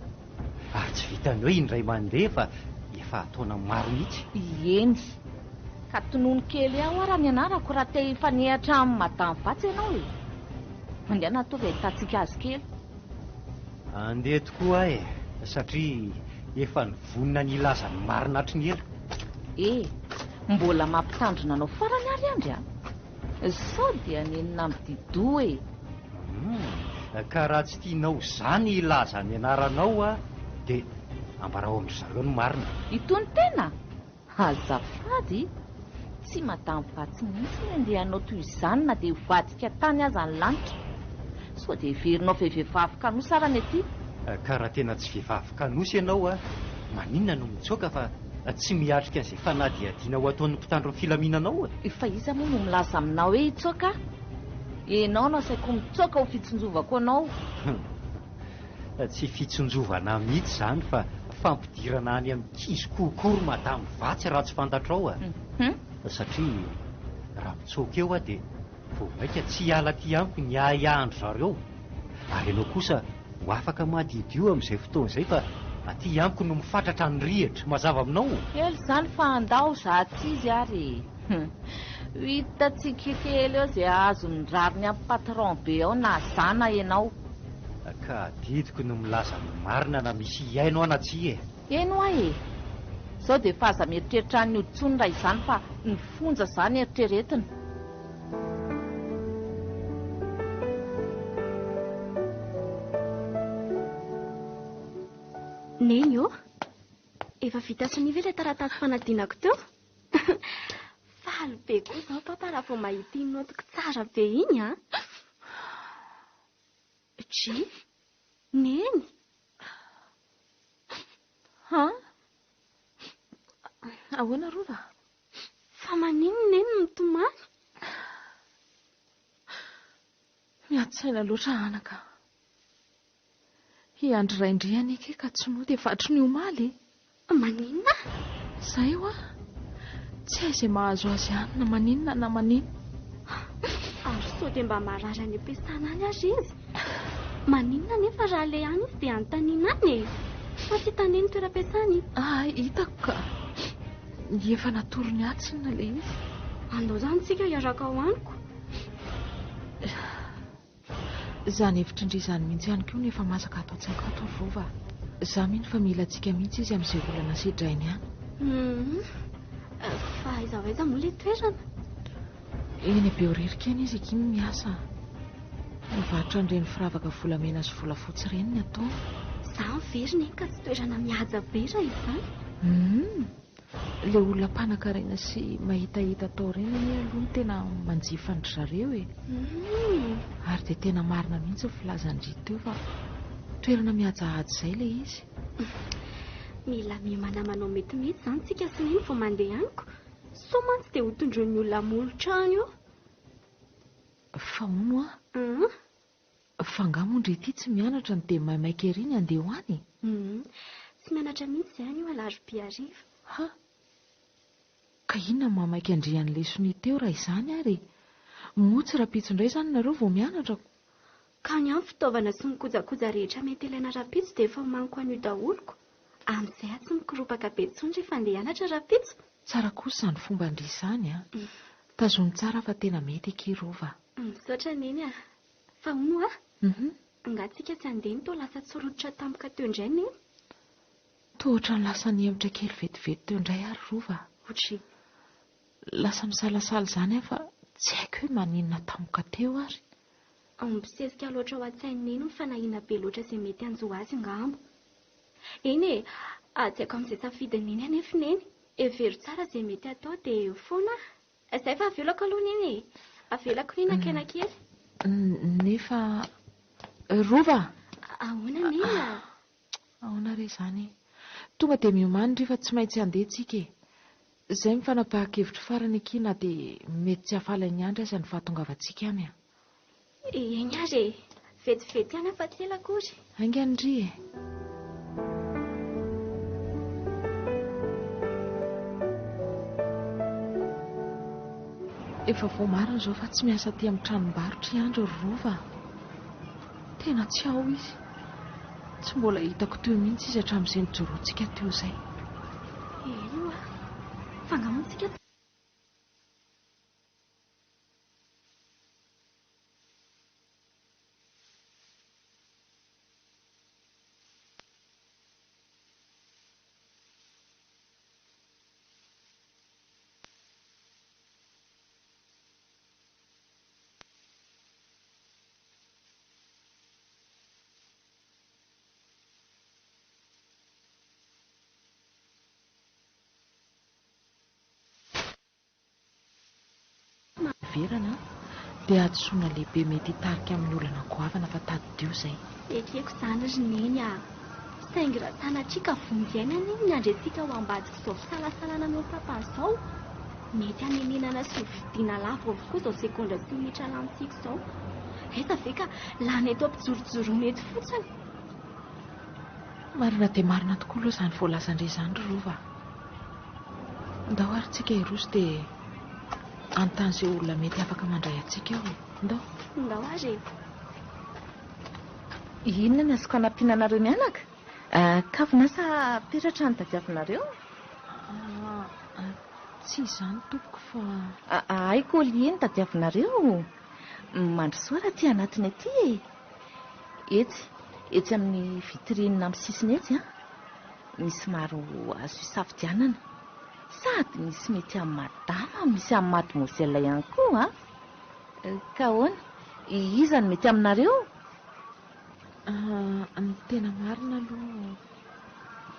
Ary tsy vitan'ny hoe indray mandeha fa efa taona maro mihitsy. Eny. Ka tonony kely ao ara ny anarako raha te hifanehatra amin'i Madame Vatsy ianao e! Mandehana ataovy ahitantsika azy kely. Andeha tokoa aho e! Satria efa nivonona ny hilaza ny marina hatry ny ela. E! Mbola mampitandrina anao farany ary Andry a! Sao dia nenina amin'ny di-doha e! Hum! Ka raha tsy tianao izany hilaza ny anaranao aho dia ambarao amin-dry zareo ny marina. Itony tena? Azafady! Tsy Madame Vatsy mihitsy ny andeha hanao toy izany na dia hivadika tany aza ny lanitra. Sao dia heverinao fa vehivavy kanosa ara ny aty? Ka raha tena tsy vehivavy kanosa ianao a, maninona no mitsoaka fa tsy miatrika an'izay fanadihadiana ho ataon'ny mpitandro ny filaminana ao e? Fa iza moa no milaza aminao hoe hitsoaka? Ianao no asaiko mitsoaka ho fitsinjovako anao. Tsy fitsinjovana mihitsy izany fa fampidirana any amin'ny kizo kokoa ry madame Vatsy raha tsy fantatrao a! Satria raha mitsoaka eo aho dia vao mainka tsy hiala aty amiko ny ahiahin-dry zareo. Ary ianao kosa ho afaka madiodio amin'izay fotoana izay fa aty amiko no mifatratra ny rihatra. Mazava aminao? Kely izany fa andao za tsy izy ary e! Ho hitantsika kely eo izay hahazo ny rariny amin'ny patron be ao na za na ianao. Ka adidiko no milaza ny marina na misy hihaino aho na tsia e! Eny hoa e! Zao dia efa aza mieritreritra an'i ody tsony raha izany fa ny fonja zany eritreretina. Neny ô! Efa vita sonia ve ilay taratasy fanadinako teo? Faly be koa izao papa raha vao mahita iny notiko tsara be iny an! Dry! Neny! Han? Ahoana Rova? Fa maninona Neny no mitomany? Miady saina loatra anaka. I Andry Raindry anie kay ka tsy nody efa hatry ny omaly e! Maninona? Izay hoa! Tsy hay izay mahazo azy any na maninona na maninona. Ary sao dia mba marary any am-piasana any ary izy? Maninona anefa raha aleha any izy dia anontaniana any e? Fa tsy hitanay ny toeram-piasany. Ah, hitako ka. Efa natorony ahy tsinona ilay izy. Andao izany tsika hiaraka ao amiko. Izany hevitry ndry izany mihitsy ihany koa no efa masaka ato an-tsaiko ato ry Rova a! Za mino fa mila antsika mihitsy izy amin'izay olana sedrainy any. Humm. Fa aiza ho aiza moa ilay toerana? Eny Behoririka eny izy akia no miasa. Mivarotra an'ireny firavaka volamena sy volafotsy ireny ny ataony. Izany ve ry Neny ka tsy toerana mihaja be raha izany? Humm. Ilay olona mpanankarena sy mahitahita atao ireny anie aloha no tena manjifa an-dry zareo e! Ary dia tena marina mihitsy ny filazan-dry teo fa Toerana mihajahaja izay ilay izy. Mila miomana manao metimety izany tsika sy Neny vao mandeha any ko. Sao mantsy dia ho tondroin'ny olona molotra any eo. Fa hono hoa? Fa angaha moa ndry ity tsy mianatra no dia maimaika ery ny handeha ho any e? Tsy mianatra mihitsy izay anio alarobia hariva. Ha! Ka inona no mahamaika an-dry an'ilay sonia teo raha izany ary e? Moa tsy rahampitso indray izany nareo vao mianatra ko? Ka ny ahy ny fitaovana sy ny kojakoja rehetra mety ilaina rahampitso dia efa omaniko anio daholo ko! Amin'izay aho tsy mikoropaka be intsony rehefa handeha hianatra rahampitso. Tsara kosa izany fomban-dry izany an! Tazony tsara fa tena mety akia Rova a! Misaotra Neny a! Fa hono hoa? Angaha tsika tsy handeha no toa lasa tsy rototra tampoka teo indray Neny? Toa ohatran'ny lasa nihemotra kely vetivety teo indray ary Rova a! Ohatry. Lasa misalasala izany aho fa tsy haiko hoe maninona tampoka teo ary. Mibosesika loatra ao an-tsain'i Neny ny fanahiana be loatra izay mety hanjo azy angamba. Eny e! Hajaiko amin'izay safidin'i Neny anefa i Neny. Hevero tsara izay mety hatao dia eo foana aho. Izay fa avelako aloha Neny e! Avelako Neny haka aina kely. Nefa. Rova! Ahoana Neny a? Ahoana re izany e? Tonga dia miomàna ry fa tsy maintsy handeha tsika e! Izay no fanapahan-kevitro farany akia na dia mety tsy hahafaly an'i Andry aza ny fahatongavantsika any an! Eny ary e! Vetivety ihany aho fa tsy ela akory. Haingana ry e! Efa voamarina izao fa tsy miasa aty amin'ny tranombarotra i Andry ry Rova a! Tena tsy ao izy. Tsy mbola hitako teo mihitsy izy hatramin'izay nijoroantsika teo izay. Eny oa! Fa angaha moa tsika tsy. Fiheverana dia hadisoana lehibe mety hitarika amin'ny olana goavana fa tadidio izay. Ekeko izany ry Neny a! Saingy raha sanatria ka vonjy aina anie ny miandry antsika ao ambadik'izao fisalasalana mihoa-pampana izao, mety hanenenana sy ho vidiana lafo avokoa izao segondra sy minitra lanintsika izao. Aiza ve ka lany eto am-pijorojoroana eto fotsiny? Marina dia marina tokoa aloha izany voalazan-dry izany ry Rova a! Ndao ary tsika hiroso dia hanontany izay olona mety afaka mandray antsika ao e! Ndao! Ndao ary e! Inona ny azoko hanampiana anareo mianaka? Kavina sa peratra no tadiavinareo? Tsy izany tompoko fa. Hay collier no tadiavinareo? Mandrosoa raha aty anatiny aty e! Etsy, etsy amin'ny vitrine amin'ny sisiny etsy an! Misy maro azo isafidianana. Sady misy mety amin'ny madama, misy amin'ny mademoiselle ihany koa an! Ka ahoana? Iza no mety aminareo? Ny tena marina aloha,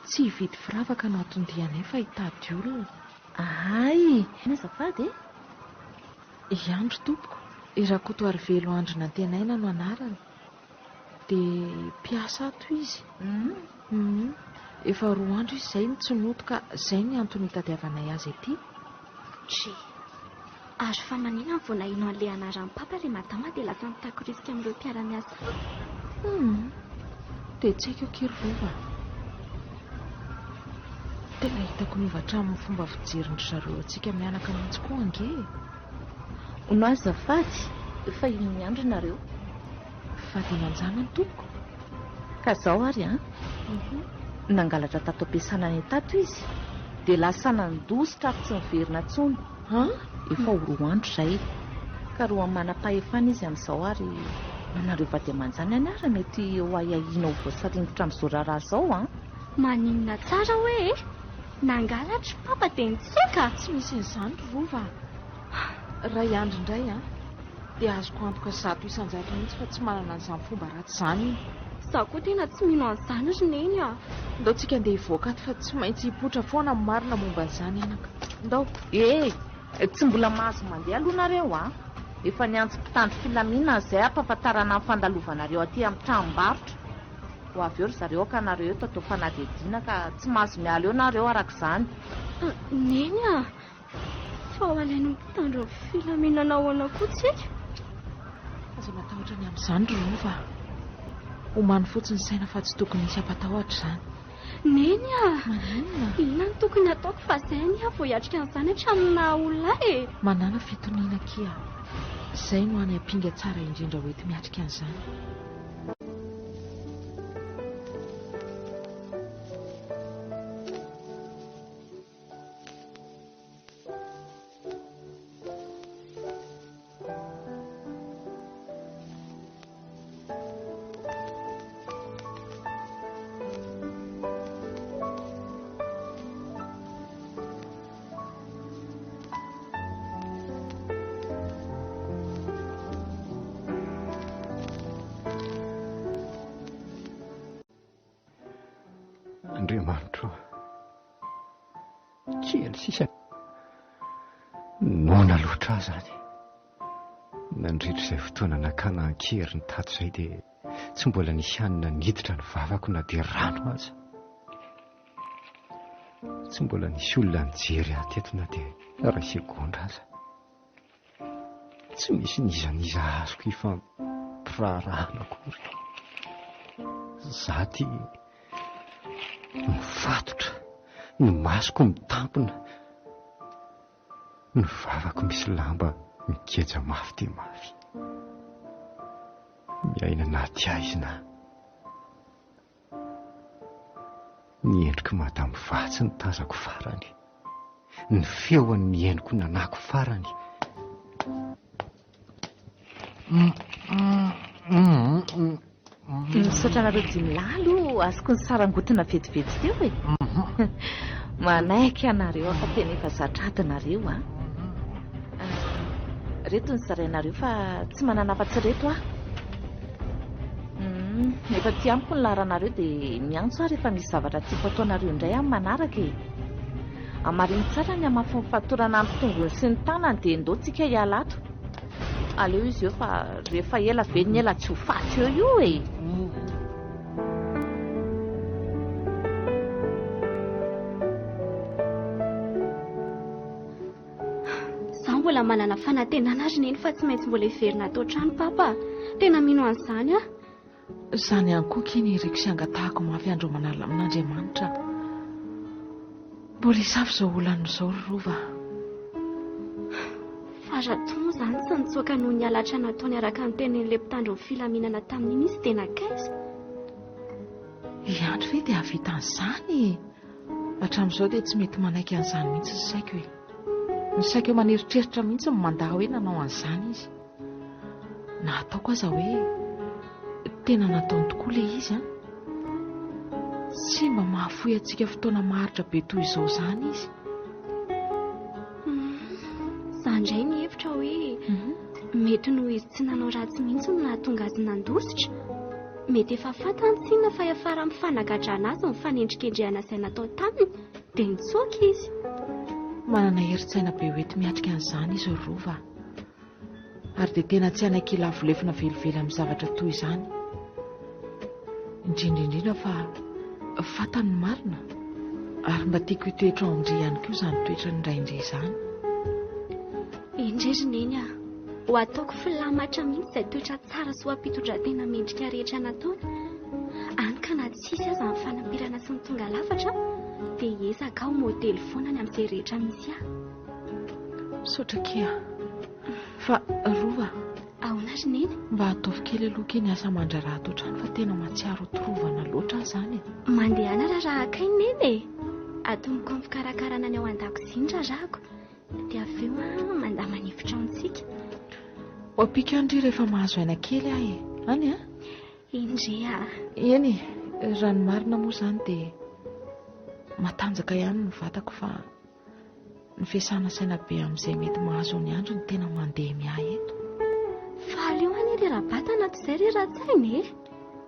tsy hividy firavaka no anton-dianay fa hitady olona. Hay! Azafady e! I Andry tompoko, i Rakotoarivelo Andry Nantenaina no anarany. Dia mpiasa ato izy. Hum. Efa roa andro izy izay no tsy nody ka izay ny antony itadiavanay azy aty. Dry. Ary fa maninona vao naheno an'ilay anaran'i Papa ilay madama dia lasa nitakorisika amin'ireo mpiara-miasa aminy? Hum. Dia tsy haiko akia ry Rova a. Tena hitako niova hatramin'ny fomba fijerin-dry zareo antsika mianaka mihitsy koa ange e. Hono azafady fa inona ihany ry nareo? Vady aman-janany tompoko. Ka zao ary an! Nangalatra tato am-piasana any tato izy dia lasa nandositra ary tsy niverina intsony. An? Efa ho roa andro izay. Ka roa manam-pahefana izy amin'izao ary nanareo vady aman-janany ary mety ho ahiahiana ho voasaringotra amin'izao raharaha izao an! Maninona tsara hoe e? Nangalatra i Papa dia nitsoaka? Tsy misy an'izany ry Rova a! Raha i Andry indray an, dia azoko antoka 100% mihitsy fa tsy manana an'izany fomba ratsy izany iny. Izaho koa tena tsy mino an'izany ry Neny a! Ndao tsika andeha hivoaka ato fa tsy maintsy hipoitra foana ny marina momba an'izany anaka. Ndao! E! Tsy mbola mahazo mandeha aloha nareo a! Efa niantso mpitandro filaminana izay hampahafantarana ny fandalovanareo aty amin'ny tranombarotra. Ho avy eo ry zareo haka anareo eto atao fanadihadiana ka tsy mahazo miala eo nareo araka izany. Neny a! Fa ho alain'ny mpitandro ny filaminana ahoana koa tsika? Aza matahotra ny amin'izany ry Rova a! Omano fotsiny ny saina fa tsy tokony hisy hampatahotra izany. Neny a! Maninona? Inona no tokony hataoko fa izay anie aho vao hiatrika an'izany hatramin'ny naha olona ahy e! Manàna fitoniana akia. Izay no hany ampinga tsara indrindra ho enti-miatrika an'izany. Andriamanitro ô, kely sisa noana loatra aho izany. Nandritra izay fotoana nakana an-keriny tato izay dia tsy mbola nisy hanina niditra ny vavako na dia rano aza. Tsy mbola nisy olona nijery ahy teto na dia iray segondra aza. Tsy misy n'iza n'iza azoko ifampiraharahana akory. Izaho ity mifatotra, ny masoko mitampina, ny vavako misy lamba migeja mafy dia mafy. Miaina anaty haizina aho. Ny endrik'i Madame Vatsy no tazako farany. Ny feony ny henoko nanako farany. Misaotra anareo dimy lahy aloha azoko ny sarangotina vetivety teo e. Manaiky anareo aho fa tena efa zatra ady nareo a. Reto ny zarainareo fa tsy manana afa-tsy reto aho. Humm, efa aty amiko ny laharanareo dia miantso aho rehefa misy zavatra tiako ataonareo indray amin'ny manaraka e. Hamarino tsara ny hamafin'ny fatorana amin'ny tongony sy ny tanany dia ndao tsika hiala ato. Aleo izy eo fa rehefa ela ve ny ela tsy ho faty eo io e. Izaho mbola manana fanantenana ry Neny fa tsy maintsy mbola hiverina ato an-trano Papa a! Tena mino an'izany aho. Izany ihany koa akia ny iriko sy angatahako mafy andro aman'alina amin'Andriamanitra. Mbola hisafo izao olana izao ry Rova a! Fa raha toa moa izany tsy nitsoaka noho ny halatra nataony araka ny tenenin'ilay mpitandro ny filaminana tamin'iny izy dia nankaiza? I Andry ve dia hahavita an'izany e? Hatramin'izao dia tsy mety manaiky an'izany mihitsy ny saiko e. Ny saiko aman'eritreritra mihitsy no mandà hoe nanao an'izany izy. Na ataoko aza hoe tena nataony tokoa ilay izy an. Tsy mba mahafoy antsika fotoana maharitra be toy izao izany izy. Izaho indray nihevitra hoe mety noho izy tsy nanao ratsy mihitsy no nahatonga azy nandositra. Mety efa fantany tsinona fa hiafara amin'ny fanagadrana azy ny fanendrikendrehana izay natao taminy dia nitsoaka izy. Manana herin-tsaina be hoenti-miatrika an'izany izy ry Rova a! Ary dia tena tsy hanaiky hilavo lefona velively amin'ny zavatra toy izany. Indrindra indrindra fa fantany ny marina ary mba tiako hitoetra ao amin-dry ihany koa izany toetran'ny rain-dry izany. Endre ry Neny a! Ho ataoko filamatra mihitsy izay toetra tsara sy oha-pitondran-tena mendrika rehetra nataony. Any ka na tsy hisy aza ny fanaperana sy ny tonga lafatra dia hiezaka aho modely foana ny amin'izay rehetra misy ahy. Misaotra akia. Fa Rova. Ahoana ry Neny? Mba ataovy kely aloha akia ny asa aman-draharaha ato an-trano fa tena mahatsiaro ho torovana loatra aho izany e. Mandehana raharaha kay Neny e! Atomboka amin'ny fikarakarana ny ao an-dakozia ny raharahako. Dia avy eo aho mandama ny efitraontsika. Ho ampiako any ry rehefa mahazo aina kely aho e. Any an? Eny re a. Eny e, raha ny marina moa izany dia matanjaka ihany ny vatako fa ny fiasana saina be amin'izay mety mahazo ny andro no tena mandemy ahy eto. Fa aleo anie ry ra-batana toy izay ry ra-tsaina e.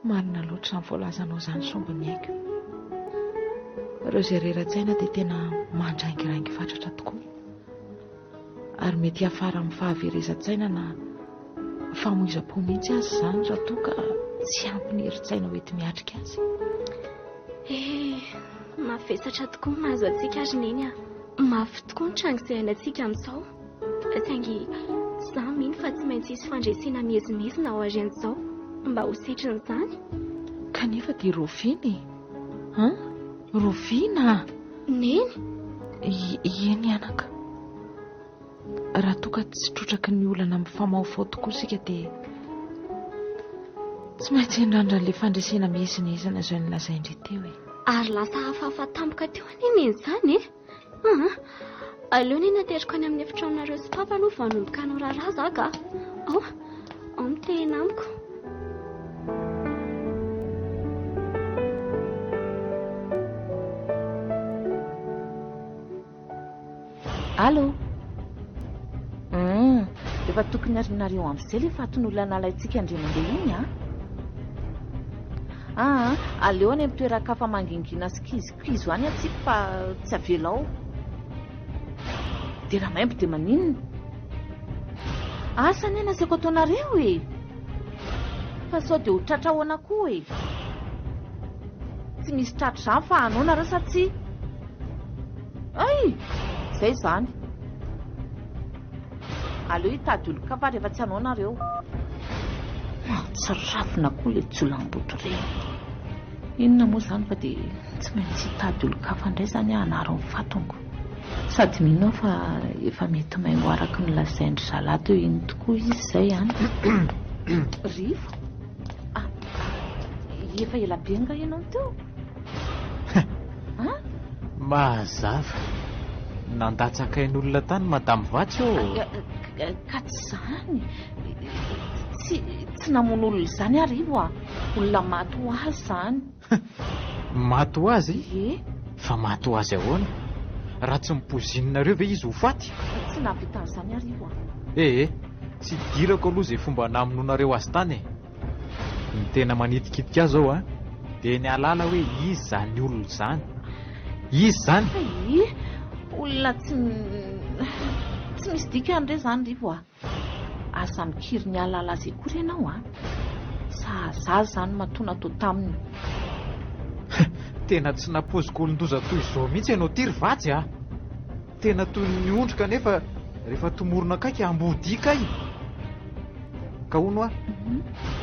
Marina loatra izany voalazanao izany sombiny aiko. Ireo izay rera-tsaina dia tena mandraingiraingy fatratra tokoa. Ary mety hiafara amin'ny fahaverezan-tsaina na famoizam-po mihitsy aza izany raha toa ka. Tsy ampy ny herin-tsaina ho enti-miatrika azy. Eh, mavesatra tokoa ny mahazo antsika ry Neny a. Mafy tokoa ny tranga izay iainantsika amin'izao. Saingy izaho mino fa tsy maintsy hisy fandresena miezinezina ao aorian'izao mba ho setrin'izany. Kanefa dia raoviana e? An? Raoviana? Neny? Eny anaka. Raha toa ka tsy trotraky ny olana mifamahofaho tokoa isika dia tsy maintsy hiandrandra an'ilay fandresena miezinezina izay nolazain-dry teo e. Ary lasa hafahafa tampoka teo anie neny izany e! Aa! Aleo neny ateriko any amin'ny efitranonareo sy papa aloha vao hanomboka hanao raharaha za ka! Ao, ao mitehina amiko. Allo! Hum, efa tokony arinareo amin'izay ilay fatin'olona nalaintsika indray mandeha iny an! Aa, aleo any amin'ny toeran-kafa mangingina sy kizokizo any atsipy fa tsy avela ao. Dia raha maimbo dia maninona? Asa anie ny asaiko ataonareo e! Fa sao dia ho tratra ahoana koa e! Tsy misy tratra izany fa hanao nareo sa tsia? Ay! Izay izany. Aleo hitady olon-kafa rehefa tsy hanao nareo. Mahatsiravina koa ilay jiolahimboto ireny. Inona moa izany fa dia tsy maintsy hitady olon-kafa indray izany aho hanary ny fatongo. Sady mino aho fa efa mety maimbo araka ny lazain-dry zalahy teo iny tokoa izy izay an! Rivo? Ah, efa ela be angaha ianao no teo? An? Mazava. Nandatsaka ain'olona tany Madame Vatsy ô! Ka tsy izany. Tsy, tsy namono olona izany aho Rivo a! Olona maty ho azy izany. Maty ho azy? Ie. Fa maty ho azy ahoana? Raha tsy mipozininareo ve izy ho faty? Tsy nahavita an'izany aho Rivo a! Ee, tsy idirako aloha izay fomba namonoanareo azy tany e! Ny tena manitikitika ahy izao an, dia ny hahalala hoe iza izany olona izany. Iza izany? Hay! Olona tsy tsy misy dikany re izany Rivo a! Aza mikiry ny hahalala azy akory ianao an! Sahaza azy izany matoa natao taminy. Tena tsy nampoiziko olon-doza toy izao mihitsy ianao ity ry Vatsy a! Tena toy ny ondry kanefa rehefa tomorina akaiky ambodia kay! Ka hono hoa,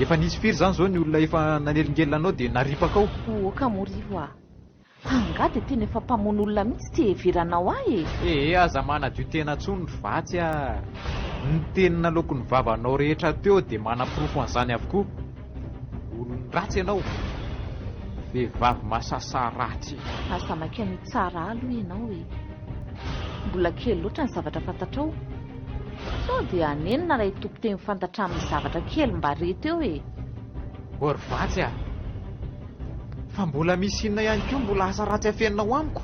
efa nisy firy izany izao ny olona efa nanelingelina anao dia naripakao? Oka moa Rivo a! Angaha dia tena efa mpamono olona mihitsy ity heveranao ahy e? Ee, aza manadio tena intsony ry Vatsy a! Ny teny naloaky ny vavanao rehetra teo dia manaporofo an'izany avokoa. Olon-dratsy ianao! Vehivavy masasa ratsy. Aza maika ny hitsara ahy aloha ianao e! Mbola kely loatra ny zavatra fantatrao. Sao dia hanenina raha hitompy teny fantatra amin'ny zavatra kely mba re teo e! Ô ry Vatsy a! Fa mbola misy inona ihany koa mbola asa ratsy afeninao amiko?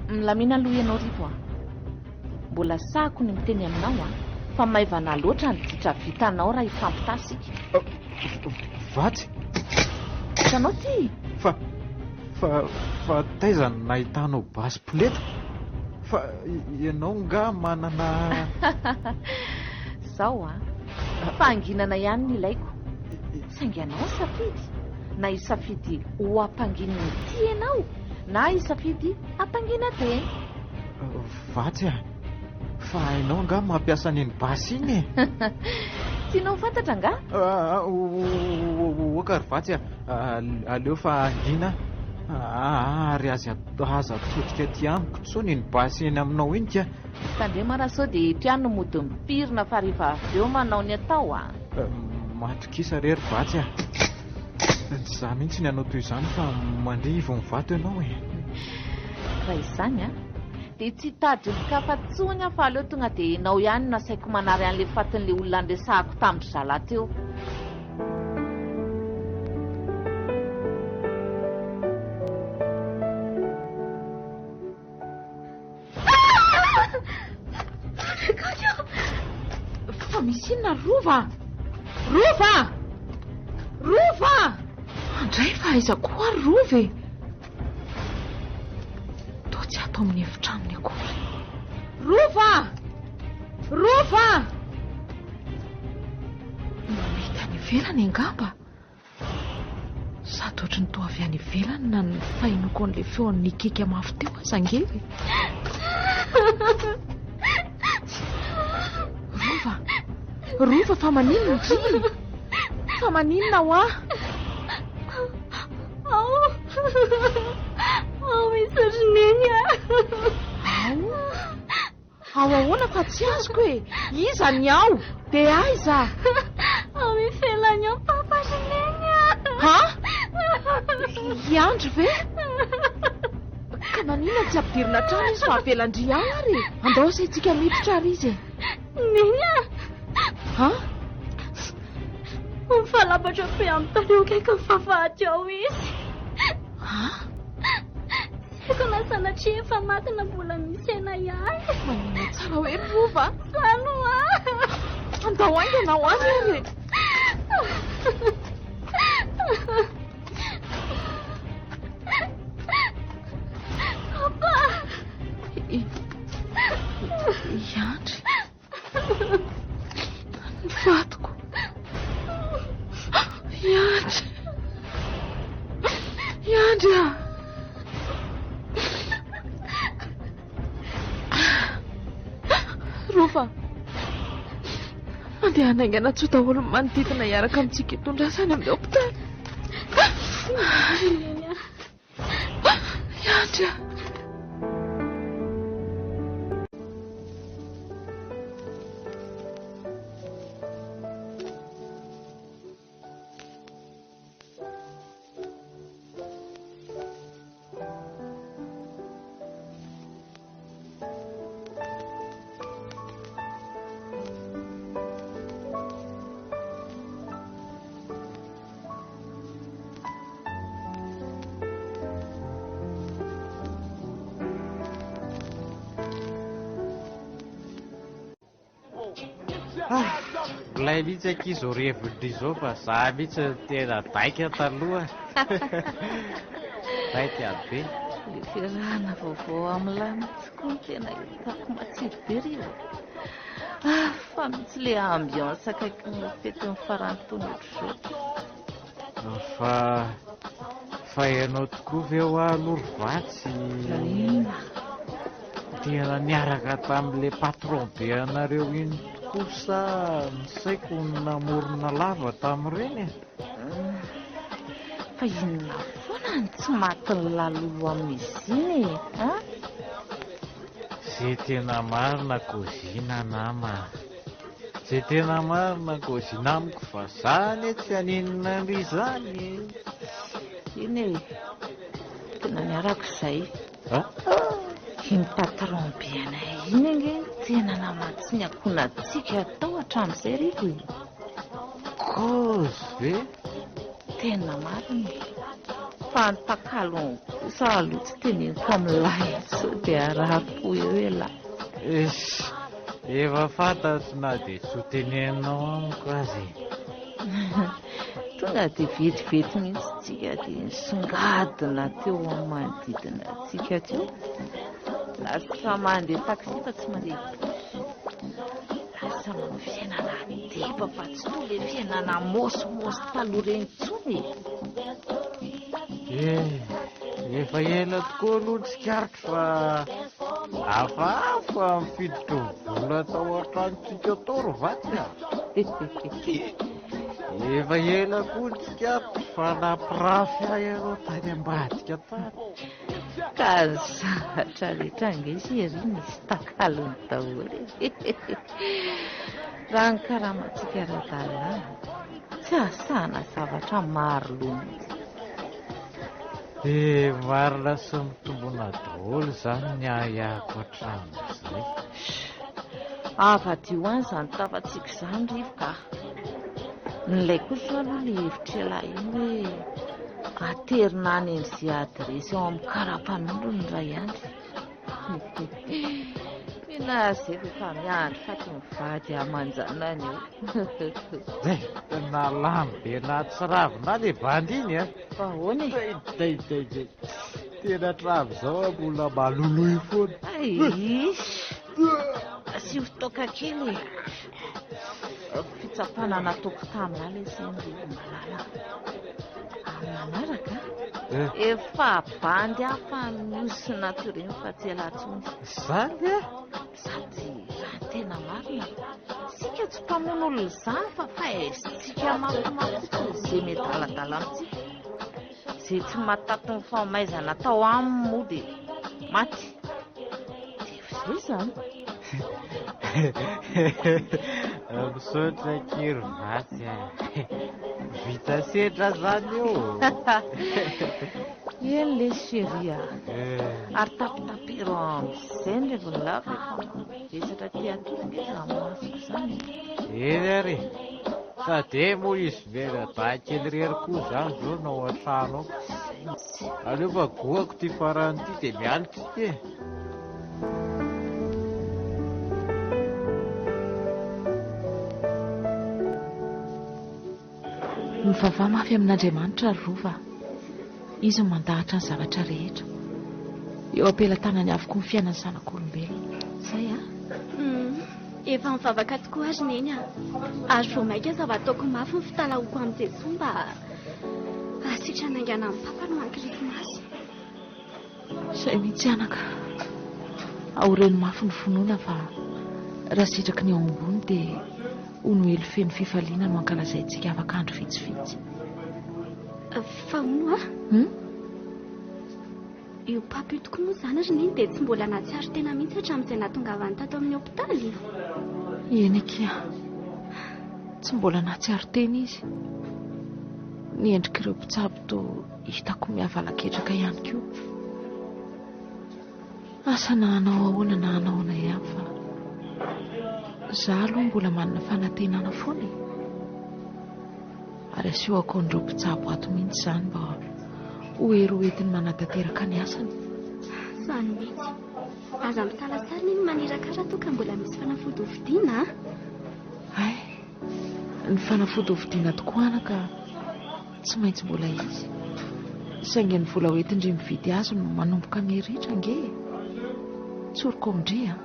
Milamina aloha ianao Rivo a! Mbola sahako ny miteny aminao a! Fa maivana loatra ny ditra vitanao raha hifampitaha isika. Vatsy! Hitanao ity? Fa, fa, fa taiza no nahitanao basy poleta? Fa ianao nga manana. Zao a! Fahanginana ihany no ilaiko. Saingy ianao ny safidy, na hisafidy ho ampanginin'ny tia ianao, na hisafidy hampangina tena. Vatsy a! Fa hainao angaha mampiasa an'iny basy iny e? Tianao ho fantatra angaha? Oka ry Vatsy a! Aleo fa hangina aho ary aza atodika aty amiko intsony iny basy eny aminao iny ka! Tandremo ara sao dia eto ihany no mody mipirina fa rehefa avy eo manao ny atao a! Matokisa re ry Vatsy a! Tsy izaho mihitsy ny hanao toy izany fa mandria ivon'ny vato ianao e! Raha izany an, dia tsy hitady olon-kafa intsony aho fa aleo tonga dia ianao ihany no asaiko manary an'ilay fatin'ilay olona niresahako tamin-dry zalahy teo. Fa misy inona ry Rova? Rova! Rova! Andray fa aiza koa ary Rova e? Toa tsy ato amin'ny efitranony akory. Rova! Rova! Mety any ivelany angamba. Sady ohatry ny toa avy any ivelany na ny fahenoako an'ilay feon'ny nikiaka mafy teo aza ange e. Rova! Rova fa maninona dry? Fa maninona hoa? Ao! Ao izy ry Neny a! Ao? Ao ahoana fa tsy azoko e! Iza ny ao? Dia aiza? Ao ivelany ao Papa ry Neny a! Ha? I Andry ve? Ka maninona tsy ampidirina hatrany izy fa avelan-dry ao ary e? Andao asaintsika miditra ary izy e! Neny a! Ha? Mifalabatra be amin'ny tany eo akaikin'ny vavahady ao izy. Ha? Tsy haiko na sanatria efa maty na mbola misy aina ihany. Maninona tsara hoe Rova? Zany hoa! Andao haingana ho any ary e! Papa! I Andry. Ny vadiko. I Andry. I Andry ah. Rova. Mandeha hanaingana antsoy daholo ny manodidina hiaraka amintsika hitondra azy any amin'ny hopitaly. I Andry ah. Milay mihitsy akia izao revin-dry izao fa za mihitsy no tena daika taloha. Daika be. Le fiarahana vaovao amin'ny lahy mihitsy koa no tena hitako matsiro be ry ô. Hafa mihitsy le ambiance akaikin'ny fetin'ny faran'ny taona ohatr'izao. Fa fa ianao tokoa ve hoa aloha ry Vatsy Inona? Tena niaraka tamin'ilay patron be anareo iny tokoa sa ny saiko no namorona lava tamin'ireny e? Fa inona foana no tsy matin'ny lalolo amin'izy iny e? An? Ze tena marina kôzina nama a! Ze tena marina kôzina amiko fa za anie tsy haninona an-dry zany e! Eny e! Tena niaraka izay. Ah! Iny patron be anay iny ange no tena namatsy ny ankohonantsika tao hatramin'izay ry Rivo e! Kôzy ve? Tena marina e! Fa ny takalony kosa aloha tsy teneniko amin'ilay sao dia harary fo eo ialahy. Eish! Efa fantatro na dia tsy ho teneninao amiko aza e! Tonga dia vetivety mihitsy tsika dia nisongadina teo amin'ny manodidina antsika teo. Lasa mandeha taxi fa tsy mandeha bus. Lasa manao fiainana deba fa tsy toa ilay fiainana môsimôsy taloha ireny intsony e. Eh, efa ela tokoa aloha ny tsikaritro fa hafahafa ny fiditry ny vola tao an-tranontsika tao ry vatsy a. Efa ela koa ny tsikaritra fa nampirafy ahy ianao tany ambadika tany. Ka ny zavatra rehetra ange chérie misy takalony daholo e. Raha ny karamantsika ara-dalàna, tsy ahasahana zavatra maro loha mihitsy. Dia marina sy mitombona daholo izany ny ahiahiko hatramin'izay. Avadio any izany tafantsika izany Rivo ka. Nilay kosa aloha ilay hevitr'ialahy iny hoe aterina any amin'izay adiresy ao amin'ny karapanondro ny iray andry. Mino azy izay fa efa miandry faty mivady aman-janany eo. Zay, tena lany be nahatsiravina ahy ilay bandy iny a. Fa ahoana e? Day, day, day, day. Tena hatramin'izao aho mbola maloloy foana. Aish! Asio toaka kely e. fitsapana nataoko taminà lesy iny ry malala. Amin'ny manaraka Eh. efa bandy hafa mihosina ato ireny fa tsy elah intsony. Izany e? Sady raha ny tena marina, isika tsy mpamono olona izany fa fahaizintsika mafimafy fotsiny izay miadaladala amintsika. Izay tsy mahataty ny famaizana atao aminy moa dia maty. Dia efa izay izany. Misaotra akia ry Vatsy a. Vita sedra zany io. Eny lesy chérie a. Ary tapitapero amin'izay ny revon'lah fa efa mavesatra aty atory ange izany masoko izany e. Eny ary e. Sady eh moa izy mianadahy kely irery koa izany izao no ao an-trano ao. Aleo fa goako ity farany ity dia miala tsika e. Mivavaha mafy amin'Andriamanitra ry Rova a! Izy no mandahatra ny zavatra rehetra. Eo am-pelatanany avokoa ny fiainan'ny zanak'olombelona. Izay a! Humm, efa mivavaka tokoa aho ry Neny a! Ary vao mainka aza ataoko mafy ny fitalahoako amin'i Jesoa mba hahasitrana haingana an'i Papa no any Krismasy. Izay mihitsy anaka. Aoreno mafy ny finoana fa raha sitraky ny ao ambony dia ho Noely feno fifaliana no hankalazaintsika afaka andro vitsivitsy. Fa hono hoa? Hum? Io Papa io tokoa moa izany ry Neny dia tsy mbola nahatsiaro tena mihitsy hatramin'izay nahatongavany tato amin'ny hopitaly? Eny akia. Tsy mbola nahatsiaro tena izy. Ny endrik'ireo mpitsabo toa hitako mihavalaketraka ihany koa. Asa na hanao ahoana na hanao ahoana ihany fa za aloha mbola manana fanantenana foana e. Ary asehoko an'ireo mpitsabo ato mihitsy izany mba ho hery ho entiny manatanteraka ny asany. Izany mihitsy. Aza misalasala iny maniraka raha toa ka mbola misy fanafody hovidiana a! Hay, ny fanafody hovidiana tokoa anaka tsy maintsy mbola hisy. Saingy ny vola hoentin-dry mividy azy no manomboka miha-ritra ange e! Tsoriko amin-dry a!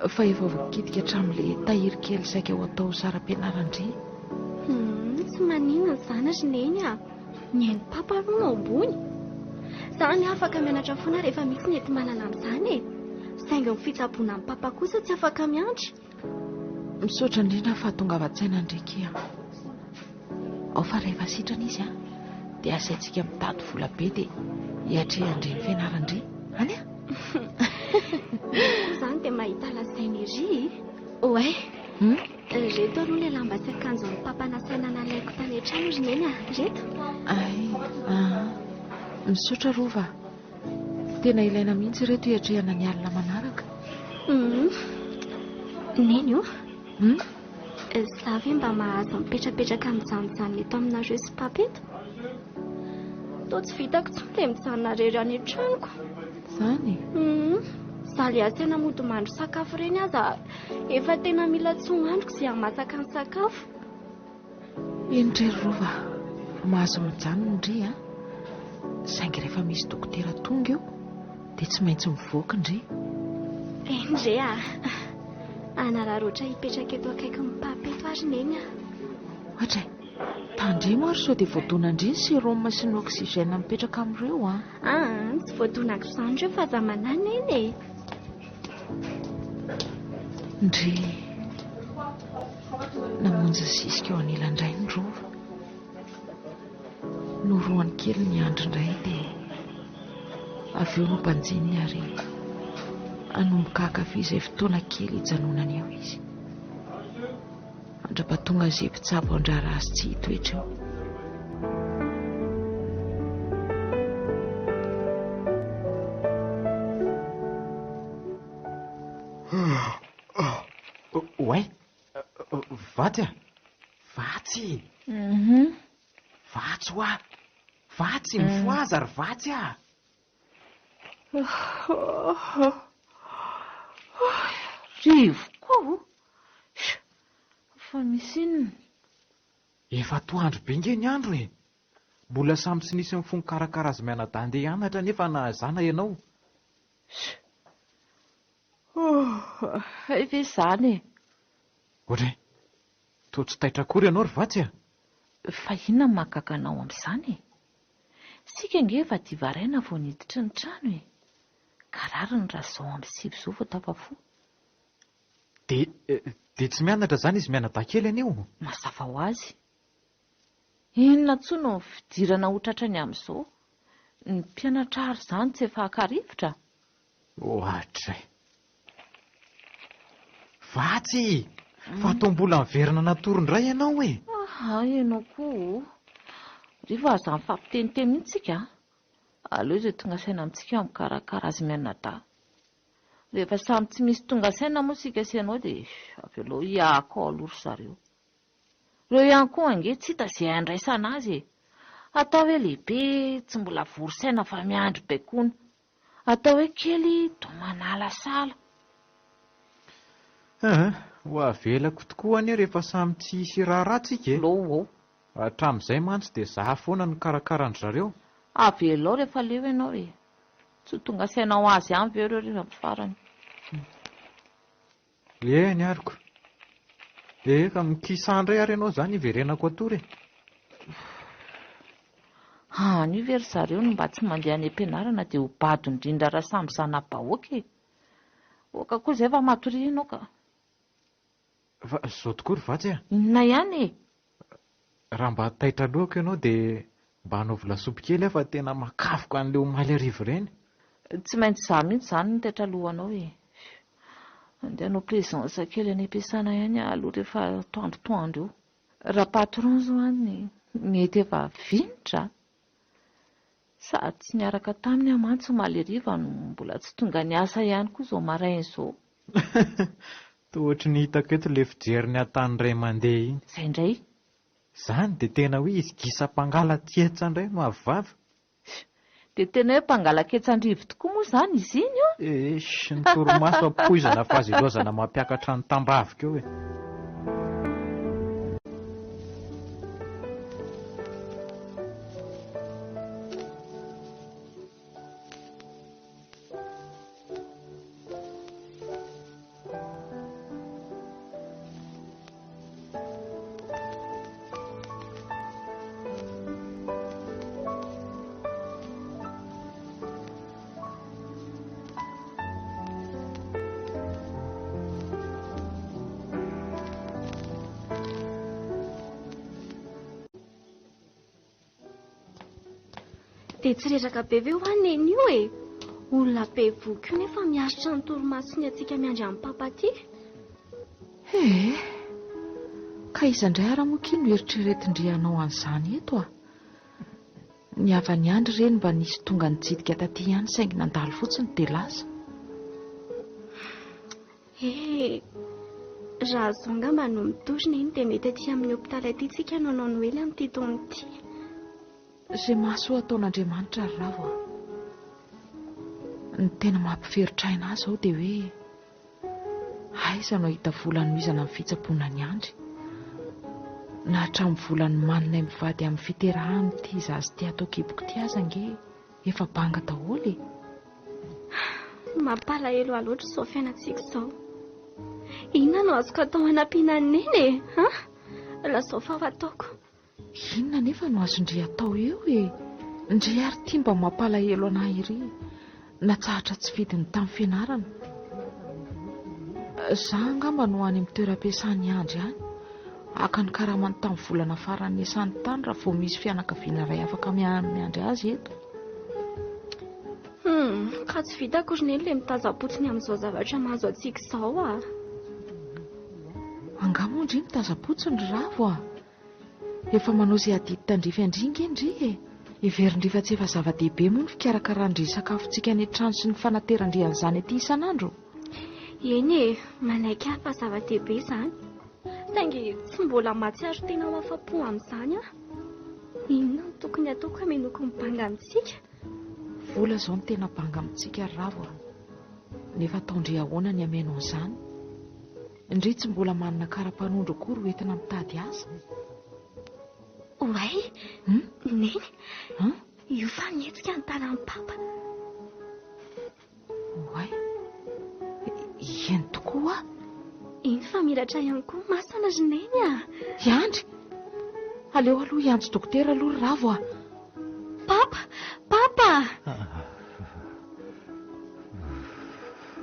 Fa efa voakitika hatramin'ilay tahiry kely saika ho atao saram-pianaran-dry. Humm, tsy maninona izany ry Neny a! Ny ain'i Papa aloha no ambony. Izany afaka mianatra foana rehefa misy ny enti-manana amin'izany e! Saingy ny fitsaboana an'i Papa kosa tsy afaka miandry. Misaotra indrindra fahatongavan-tsaina ndry akia a! Ao fa rehefa sitrana izy a, dia asaintsika mitady vola be dia hiatrehan-dry ny fianaran-dry. Any a! Izy koa izany dia mahita lazaina ery e! Oay! Ireto aloha ilay lamba sy akanjon'i Papa nasaina nalaiko tany an-trano ry Neny a! Ireto! Ay, aa! Misaotra Rova a! Tena ilaina mihitsy ireto hiatrehana ny alina manaraka. Hum! Neny o! Hum! Za ve mba mahazo mipetrapetraka mijanojanona eto aminareo sy Papa eto? Toa tsy vitako intsony ilay mijanona irery any an-tranoko. Izany? Hum! Za ilay asaina mody mahandro sakafo ireny aza efa tena mila tsy ho andriko izay hamasaka ny sakafo. Eny re ry Rova a! Mahazo mijanona ndry a! Saingy rehefa misy dokotera tonga eo dia tsy maintsy mivoaka ndry. Eny re a! Hanararaotra hipetraka eto akaikin'i Papa eto ary Neny a! Ohatra e! Tandremo ary sao dia voadona-ndry ny sérum sy ny oxygène mipetraka amin'ireo a! Aa, tsy voadonako izany ireo fa aza manahy Neny e! Ndry! Namonjy nisisika eo anilan-dray ny rova. Norohany kely ny andrin-dray dia avy eo nobanjininy ary hanomboka hankafy izay fotoana kely hijanonany eo izy. Mandra-pahatonga izay mpitsabo handrara azy tsy hitoetra eo. Oay! Vatsy a! Vatsy! Mhm. Vatsy hoa! Vatsy, mifohaza ry Vatsy a! Rivo koa o! Fa misy inona? Efa atoandro be nge ny andro e! Mbola samy tsy nisy nifoha nikarakara azy mianadahy ndeha hianatra nefa nahazana ianao. Hay ve izany e! Ohatray! Toa tsy taitra akory ianao ry Vatsy a! Fa inona no mahagaga anao amin'izany e? Isika ange efa divaraina vao niditra ny trano e! Ka rariny raha izao amin'ny sivy izao vao tafafoha. Dia, dia tsy mianatra izany izy mianadahy kely anio? Mazava ho azy. Inona intsony no fidirana ho tratrany amin'izao? Ny mpianatra ary izany tsy efa haka rivotra? Ohatray. Vatsy! Fa toa mbola niverina natory indray ianao e! Aha, ianao koa o! Rivo aza mifampiteniteny mihitsy isika a! Aleo izay tonga saina amintsika mikarakara azy mianadahy. Rehefa samy tsy misy tonga saina moa isika sy ianao dia avelao hiahaka ao aloha ry zareo. Ireo ihany koa ange tsy hita izay handraisana azy e! Atao hoe lehibe tsy mbola vory saina fa miandry baikoana. Atao hoe kely toa manalasala. Aa, ho avelako tokoa anie rehefa samy tsy hisy raharaha tsika e! Lou ô! Hatramin'izay mantsy dia za foana no nikarakara an-dry zareo. Avelao rehefa leo ianao e! Tsy ho tonga saina ho azy ihany ve ireo rehefa amin'ny farany? Eny ariko. Eka, mikisà indray ary ianao izany hiverenako hatory e. Anio ve ry zareo no mba tsy mandeha any am-pianarana dia ho bado indrindra raha samy zana-bahoaka e! Oka koa izay fa matoria ianao ka. Fa izao tokoa ry Vatsy a! Inona ihany e? Raha mba taitra lohako ianao dia mba anaovy lasopy kely aho fa tena makavoka an'ilay omaly hariva ireny. Tsy maintsy izaho mihitsy izany no taitra lohanao e! Andeha hanao plaisance kely any am-piasana ihany aho aloha rehefa atoandrotoandro eo. Raha patron izao any mety efa vinitra a! Sady tsy niaraka taminy aho mantsy omaly hariva no mbola tsy tonga niasa ihany koa izao maraina izao. Toa ohatry ny hitako eto ilay fijeriny an-tany indray mandeha iny. Izay indray? Izany dia tena hoe izy gisa mpangala-ketsa indray no avo vava. Dia tena hoe mpangala-ketsa an-drivo tokoa moa izany izy iny io? Eish, ny torimaso ampoizana fa azo ilaozana mampiakatra ny tambavika eo e. Dia tsy reraka be ve hoa Neny io e? Olona be voky io nefa miaritra ny torimasony antsika miandry an'i Papa aty. Ee, ka iza indray ara moa ki no eritreretin-dry hanao an'izany eto a? Ny havan'i Andry ireny mba nisy tonga nitsidika taty ihany saingy nandalo fotsiny dia lasa. Ee, raha izao angamba no mitory Neny dia mety aty amin'ny hopitaly aty tsika no hanao Noely amin'ity taona ity. Izay mahasoa ataon'Andriamanitra ry Ravo a! Ny tena mampiferotra aina ahy izao dia hoe Aiza no hahita vola hanohizana ny fitsaboana an'i Andry? Na hatramin'ny vola nomaninay mivady amin'ny fiterahany ity zaza ity ato an-kiboko ity aza ange efa banga daholo e! Mampalahelo ahy loatra izao fiainantsika izao. Inona no azoko atao hanampiana an'i Neny e? An? Lazao fa ho ataoko. Inona anefa no azon-dry atao eo e? Ndry ary ity mba mampalahelo anah ery, natsahatra tsy fidiny tamin'ny fianarana. Za angamba no any amin'ny toeram-piasan'i Andry any, haka ny karamany tamin'ny volana farany niasany tany raha vao misy fianakaviana iray afaka miandry azy eto. Hum, ka tsy vitako ry Neny ilay mitazam-potsiny amin'izao zavatra mahazo antsika izao ah. Angaha moa ndry mitazam-potsiny ry Ravo ah? Efa manao izay adidy tandrify an-dry nge ndry e! Heverin-dry fa tsy efa zava-dehibe moa ny fikarakaran-dry sakafontsika any an-trano sy ny fanateran-dry an'izany aty isan'andro? Eny e, manaiky aho fa zava-dehibe izany. Saingy tsy mbola mahatsiaro tena ho afa-po amin'izany aho. Inona no tokony hataoko hamenoako ny banga amintsika? Vola izao no tena banga amintsika ry Ravo a! Nefa ataon-dry ahoana ny hameno an'izany? Ndry tsy mbola manana kara-panondro akory ho entina mitady asa. Oay! Hum? Neny! Hum? Io fa nihetsika ny tanan'i Papa. Oay! Eny tokoa! Iny fa miratra ihany koa ny masony ry Neny a! I Andry? Aleo aloha hiantso dokotera aloha ry Ravo a! Papa! Papa!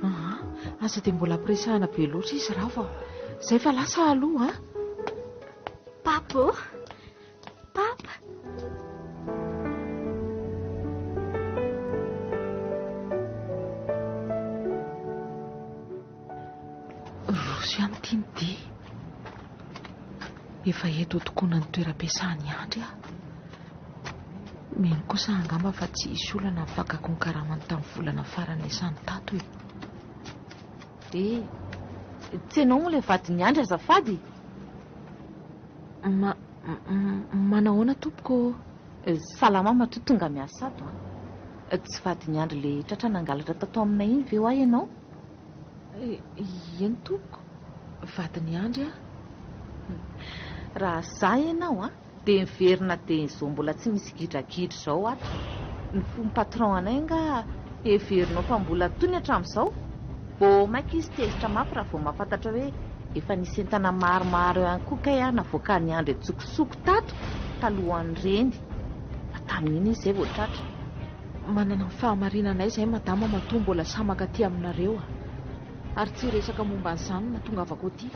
Aa, aza dia mbola ampiresahana be loatra izy Ravo a! Izay fa lasa aloha a! Papa ô! Papa! Roso ihany ity ny dia. Efa eto tokonan'ny toeram-piasan'i Andry aho. Mino kosa angamba fa tsy hisy olana ny fakako ny karamany tamin'ny volana farany niasany tato e. Eh, tsy ianao moa ilay vadin'i Andry azafady? Ma, manahoana tompoko ô? Salama matoa tonga miasa ato an. Tsy vadin'i Andry ilay tratra nangalatra tato aminay iny ve hoa ianao? Eny tompoko, vadin'i Andry aho. Raha za ianao an, dia miverina dia izao mbola tsy misy gidragidra izao ato. Ny fon'ny patron anay angaha heverinao fa mbola tony hatramin'izao? Vao mainka izy tezitra mafy raha vao mahafantatra hoe efa nisy entana maromaro ihany koa kay aho navoakan'i Andry an-tsokosoko tato talohan'ireny. Fa tamin'iny izy izay vao tratra. Manana ny fahamarinanay izay madama matoa mbola samaka aty aminareo a! Ary tsy hiresaka momba an'izany no nahatongavako aty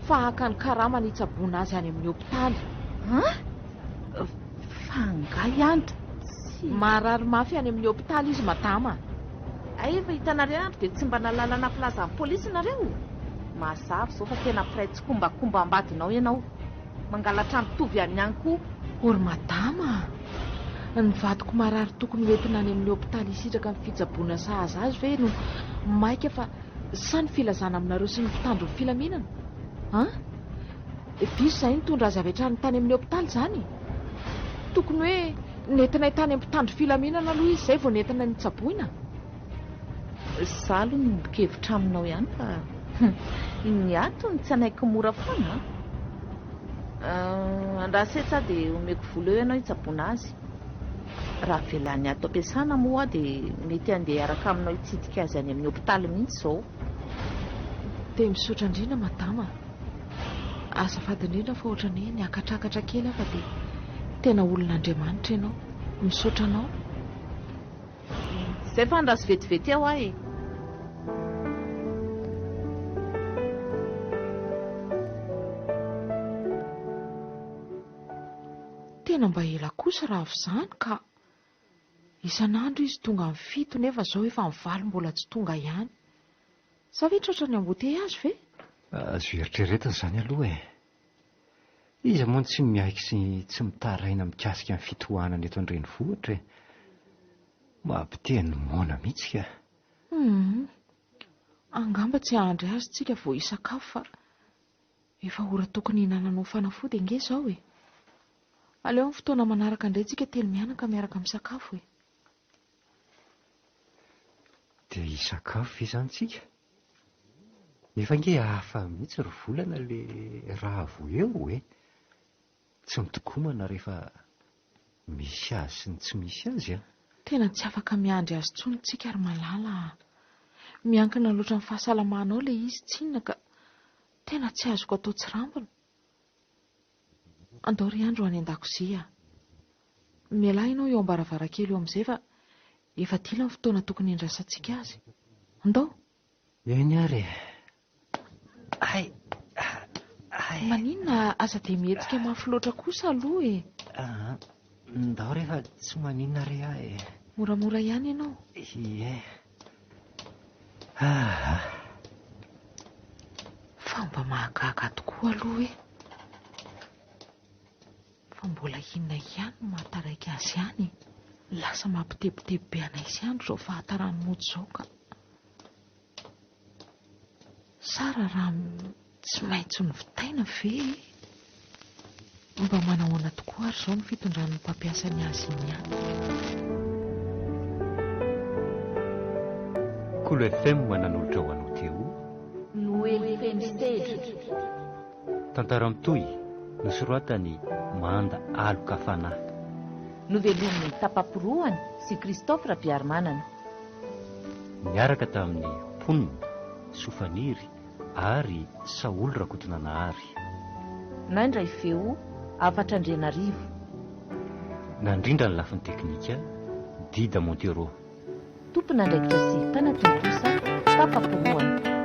fa haka ny karamany hitsaboana azy any amin'ny hopitaly. An? Fa angaha i Andry tsy. Marary mafy any amin'ny hopitaly izy madama a! Hay efa hitanareo Andry dia tsy mba nahalala nampilaza ny polisy nareo? Mazava izao fa tena mpiray tsikombakomba ambadinao ianao. Mangalatra mitovy aminy ihany koa. O ry madama a! Ny vadiko marary tokony ho entina any amin'ny hopitaly hisitraka ny fitsaboana sahaza azy ve no maika fa sa ny filazana aminareo sy ny mpitandro ny filaminana? An? Diso izahay nitondra azy avy hatrany tany amin'ny hopitaly izany e! Tokony hoe nentinay tany amin'ny mpitandro filaminana aloha izy izay vao nentina notsaboina. Za aloha miombon-kevitra aminao ihany fa ny ato no tsy hanaiky mora foana an! Andraso etsy aho dia omeko vola eo ianao hitsaboana azy. Raha avelan'ny ato am-piasana moa aho dia mety handeha hiaraka aminao hitsidika azy any amin'ny hopitaly mihitsy izao. Dia misaotra indrindra madama a! Azafady indrindra fa ohatran'ny hoe niakatrakatra kely aho fa dia tena olon'Andriamanitra ianao. Misaotra anao. Zay fa andraso vetivety eo aho e. Tena mba ela kosa raha avy izany ka. Isan'andro izy tonga amin'ny fito nefa izao efa amin'ny valo mbola tsy tonga ihany. Sa ve tratran'ny embouteillage ve? Azo eritreretina izany aloha e. Iza moa no tsy miaiky sy tsy mitaraina mikasika ny fitohanana eto an-drenivohitra e? Mampiteny moana mihitsy ka. Humm. Angamba tsy hahandry azy tsika vao hisakafo fa efa ora tokony hihinananao fanafody ange izao e. Aleo amin'ny fotoana manaraka indray tsika telo mianaka miaraka misakafo e. Dia hisakafo ve izany tsika? Nefa ange hafa mihitsy ry volana le ravo eo e! Tsy mitokomana rehefa misy azy sy ny tsy misy azy an! Tena tsy afaka miandry azy intsony tsika ry Malala a! Miankina loatra amin'ny fahasalamanao ilay izy tsinona ka tena tsy azoko atao tsirambina. Andao ry Andry ho any an-dakozia a! Mialà ianao eo am-baravarankely eo amin'izay fa efa dila ny fotoana tokony handrasantsika azy. Andao! Eny ary e! Hay! Hay! Maninona aza dia mihetsika mafy loatra kosa aloha e! Aa, ndao re fa tsy maninona re aho e! Moramora ihany ianao. Ie. Aa! Fa mba mahagaga tokoa aloha e! Fa mbola inona ihany no mahataraiky azy ihany e? Lasa mampitebiteby be anay sy Andry izao fahatarany mody izao ka. Sa raharaha tsy maintsy novitaina ve e? Mba manahoana tokoa ary izao ny fitondran'ny mpampiasa ny azy iny ihany? Kolo FM nanolotra ho anao teo. Noely feno sedra. Tantara mitohy, nosoratan'i Manda Aloka Fanahy. Novelomin'i Tapaporohana sy Christophe Rabearimanana. Niaraka tamin'i Mponina, Sofaniry ary Saholy Rakotonanahary. Nandray feo, Hafatra Andrianarivo. Nandrindra ny lafiny teknika, Dida Montero. Tompon'andraikitra sy mpanatontosa, Papa Porohana.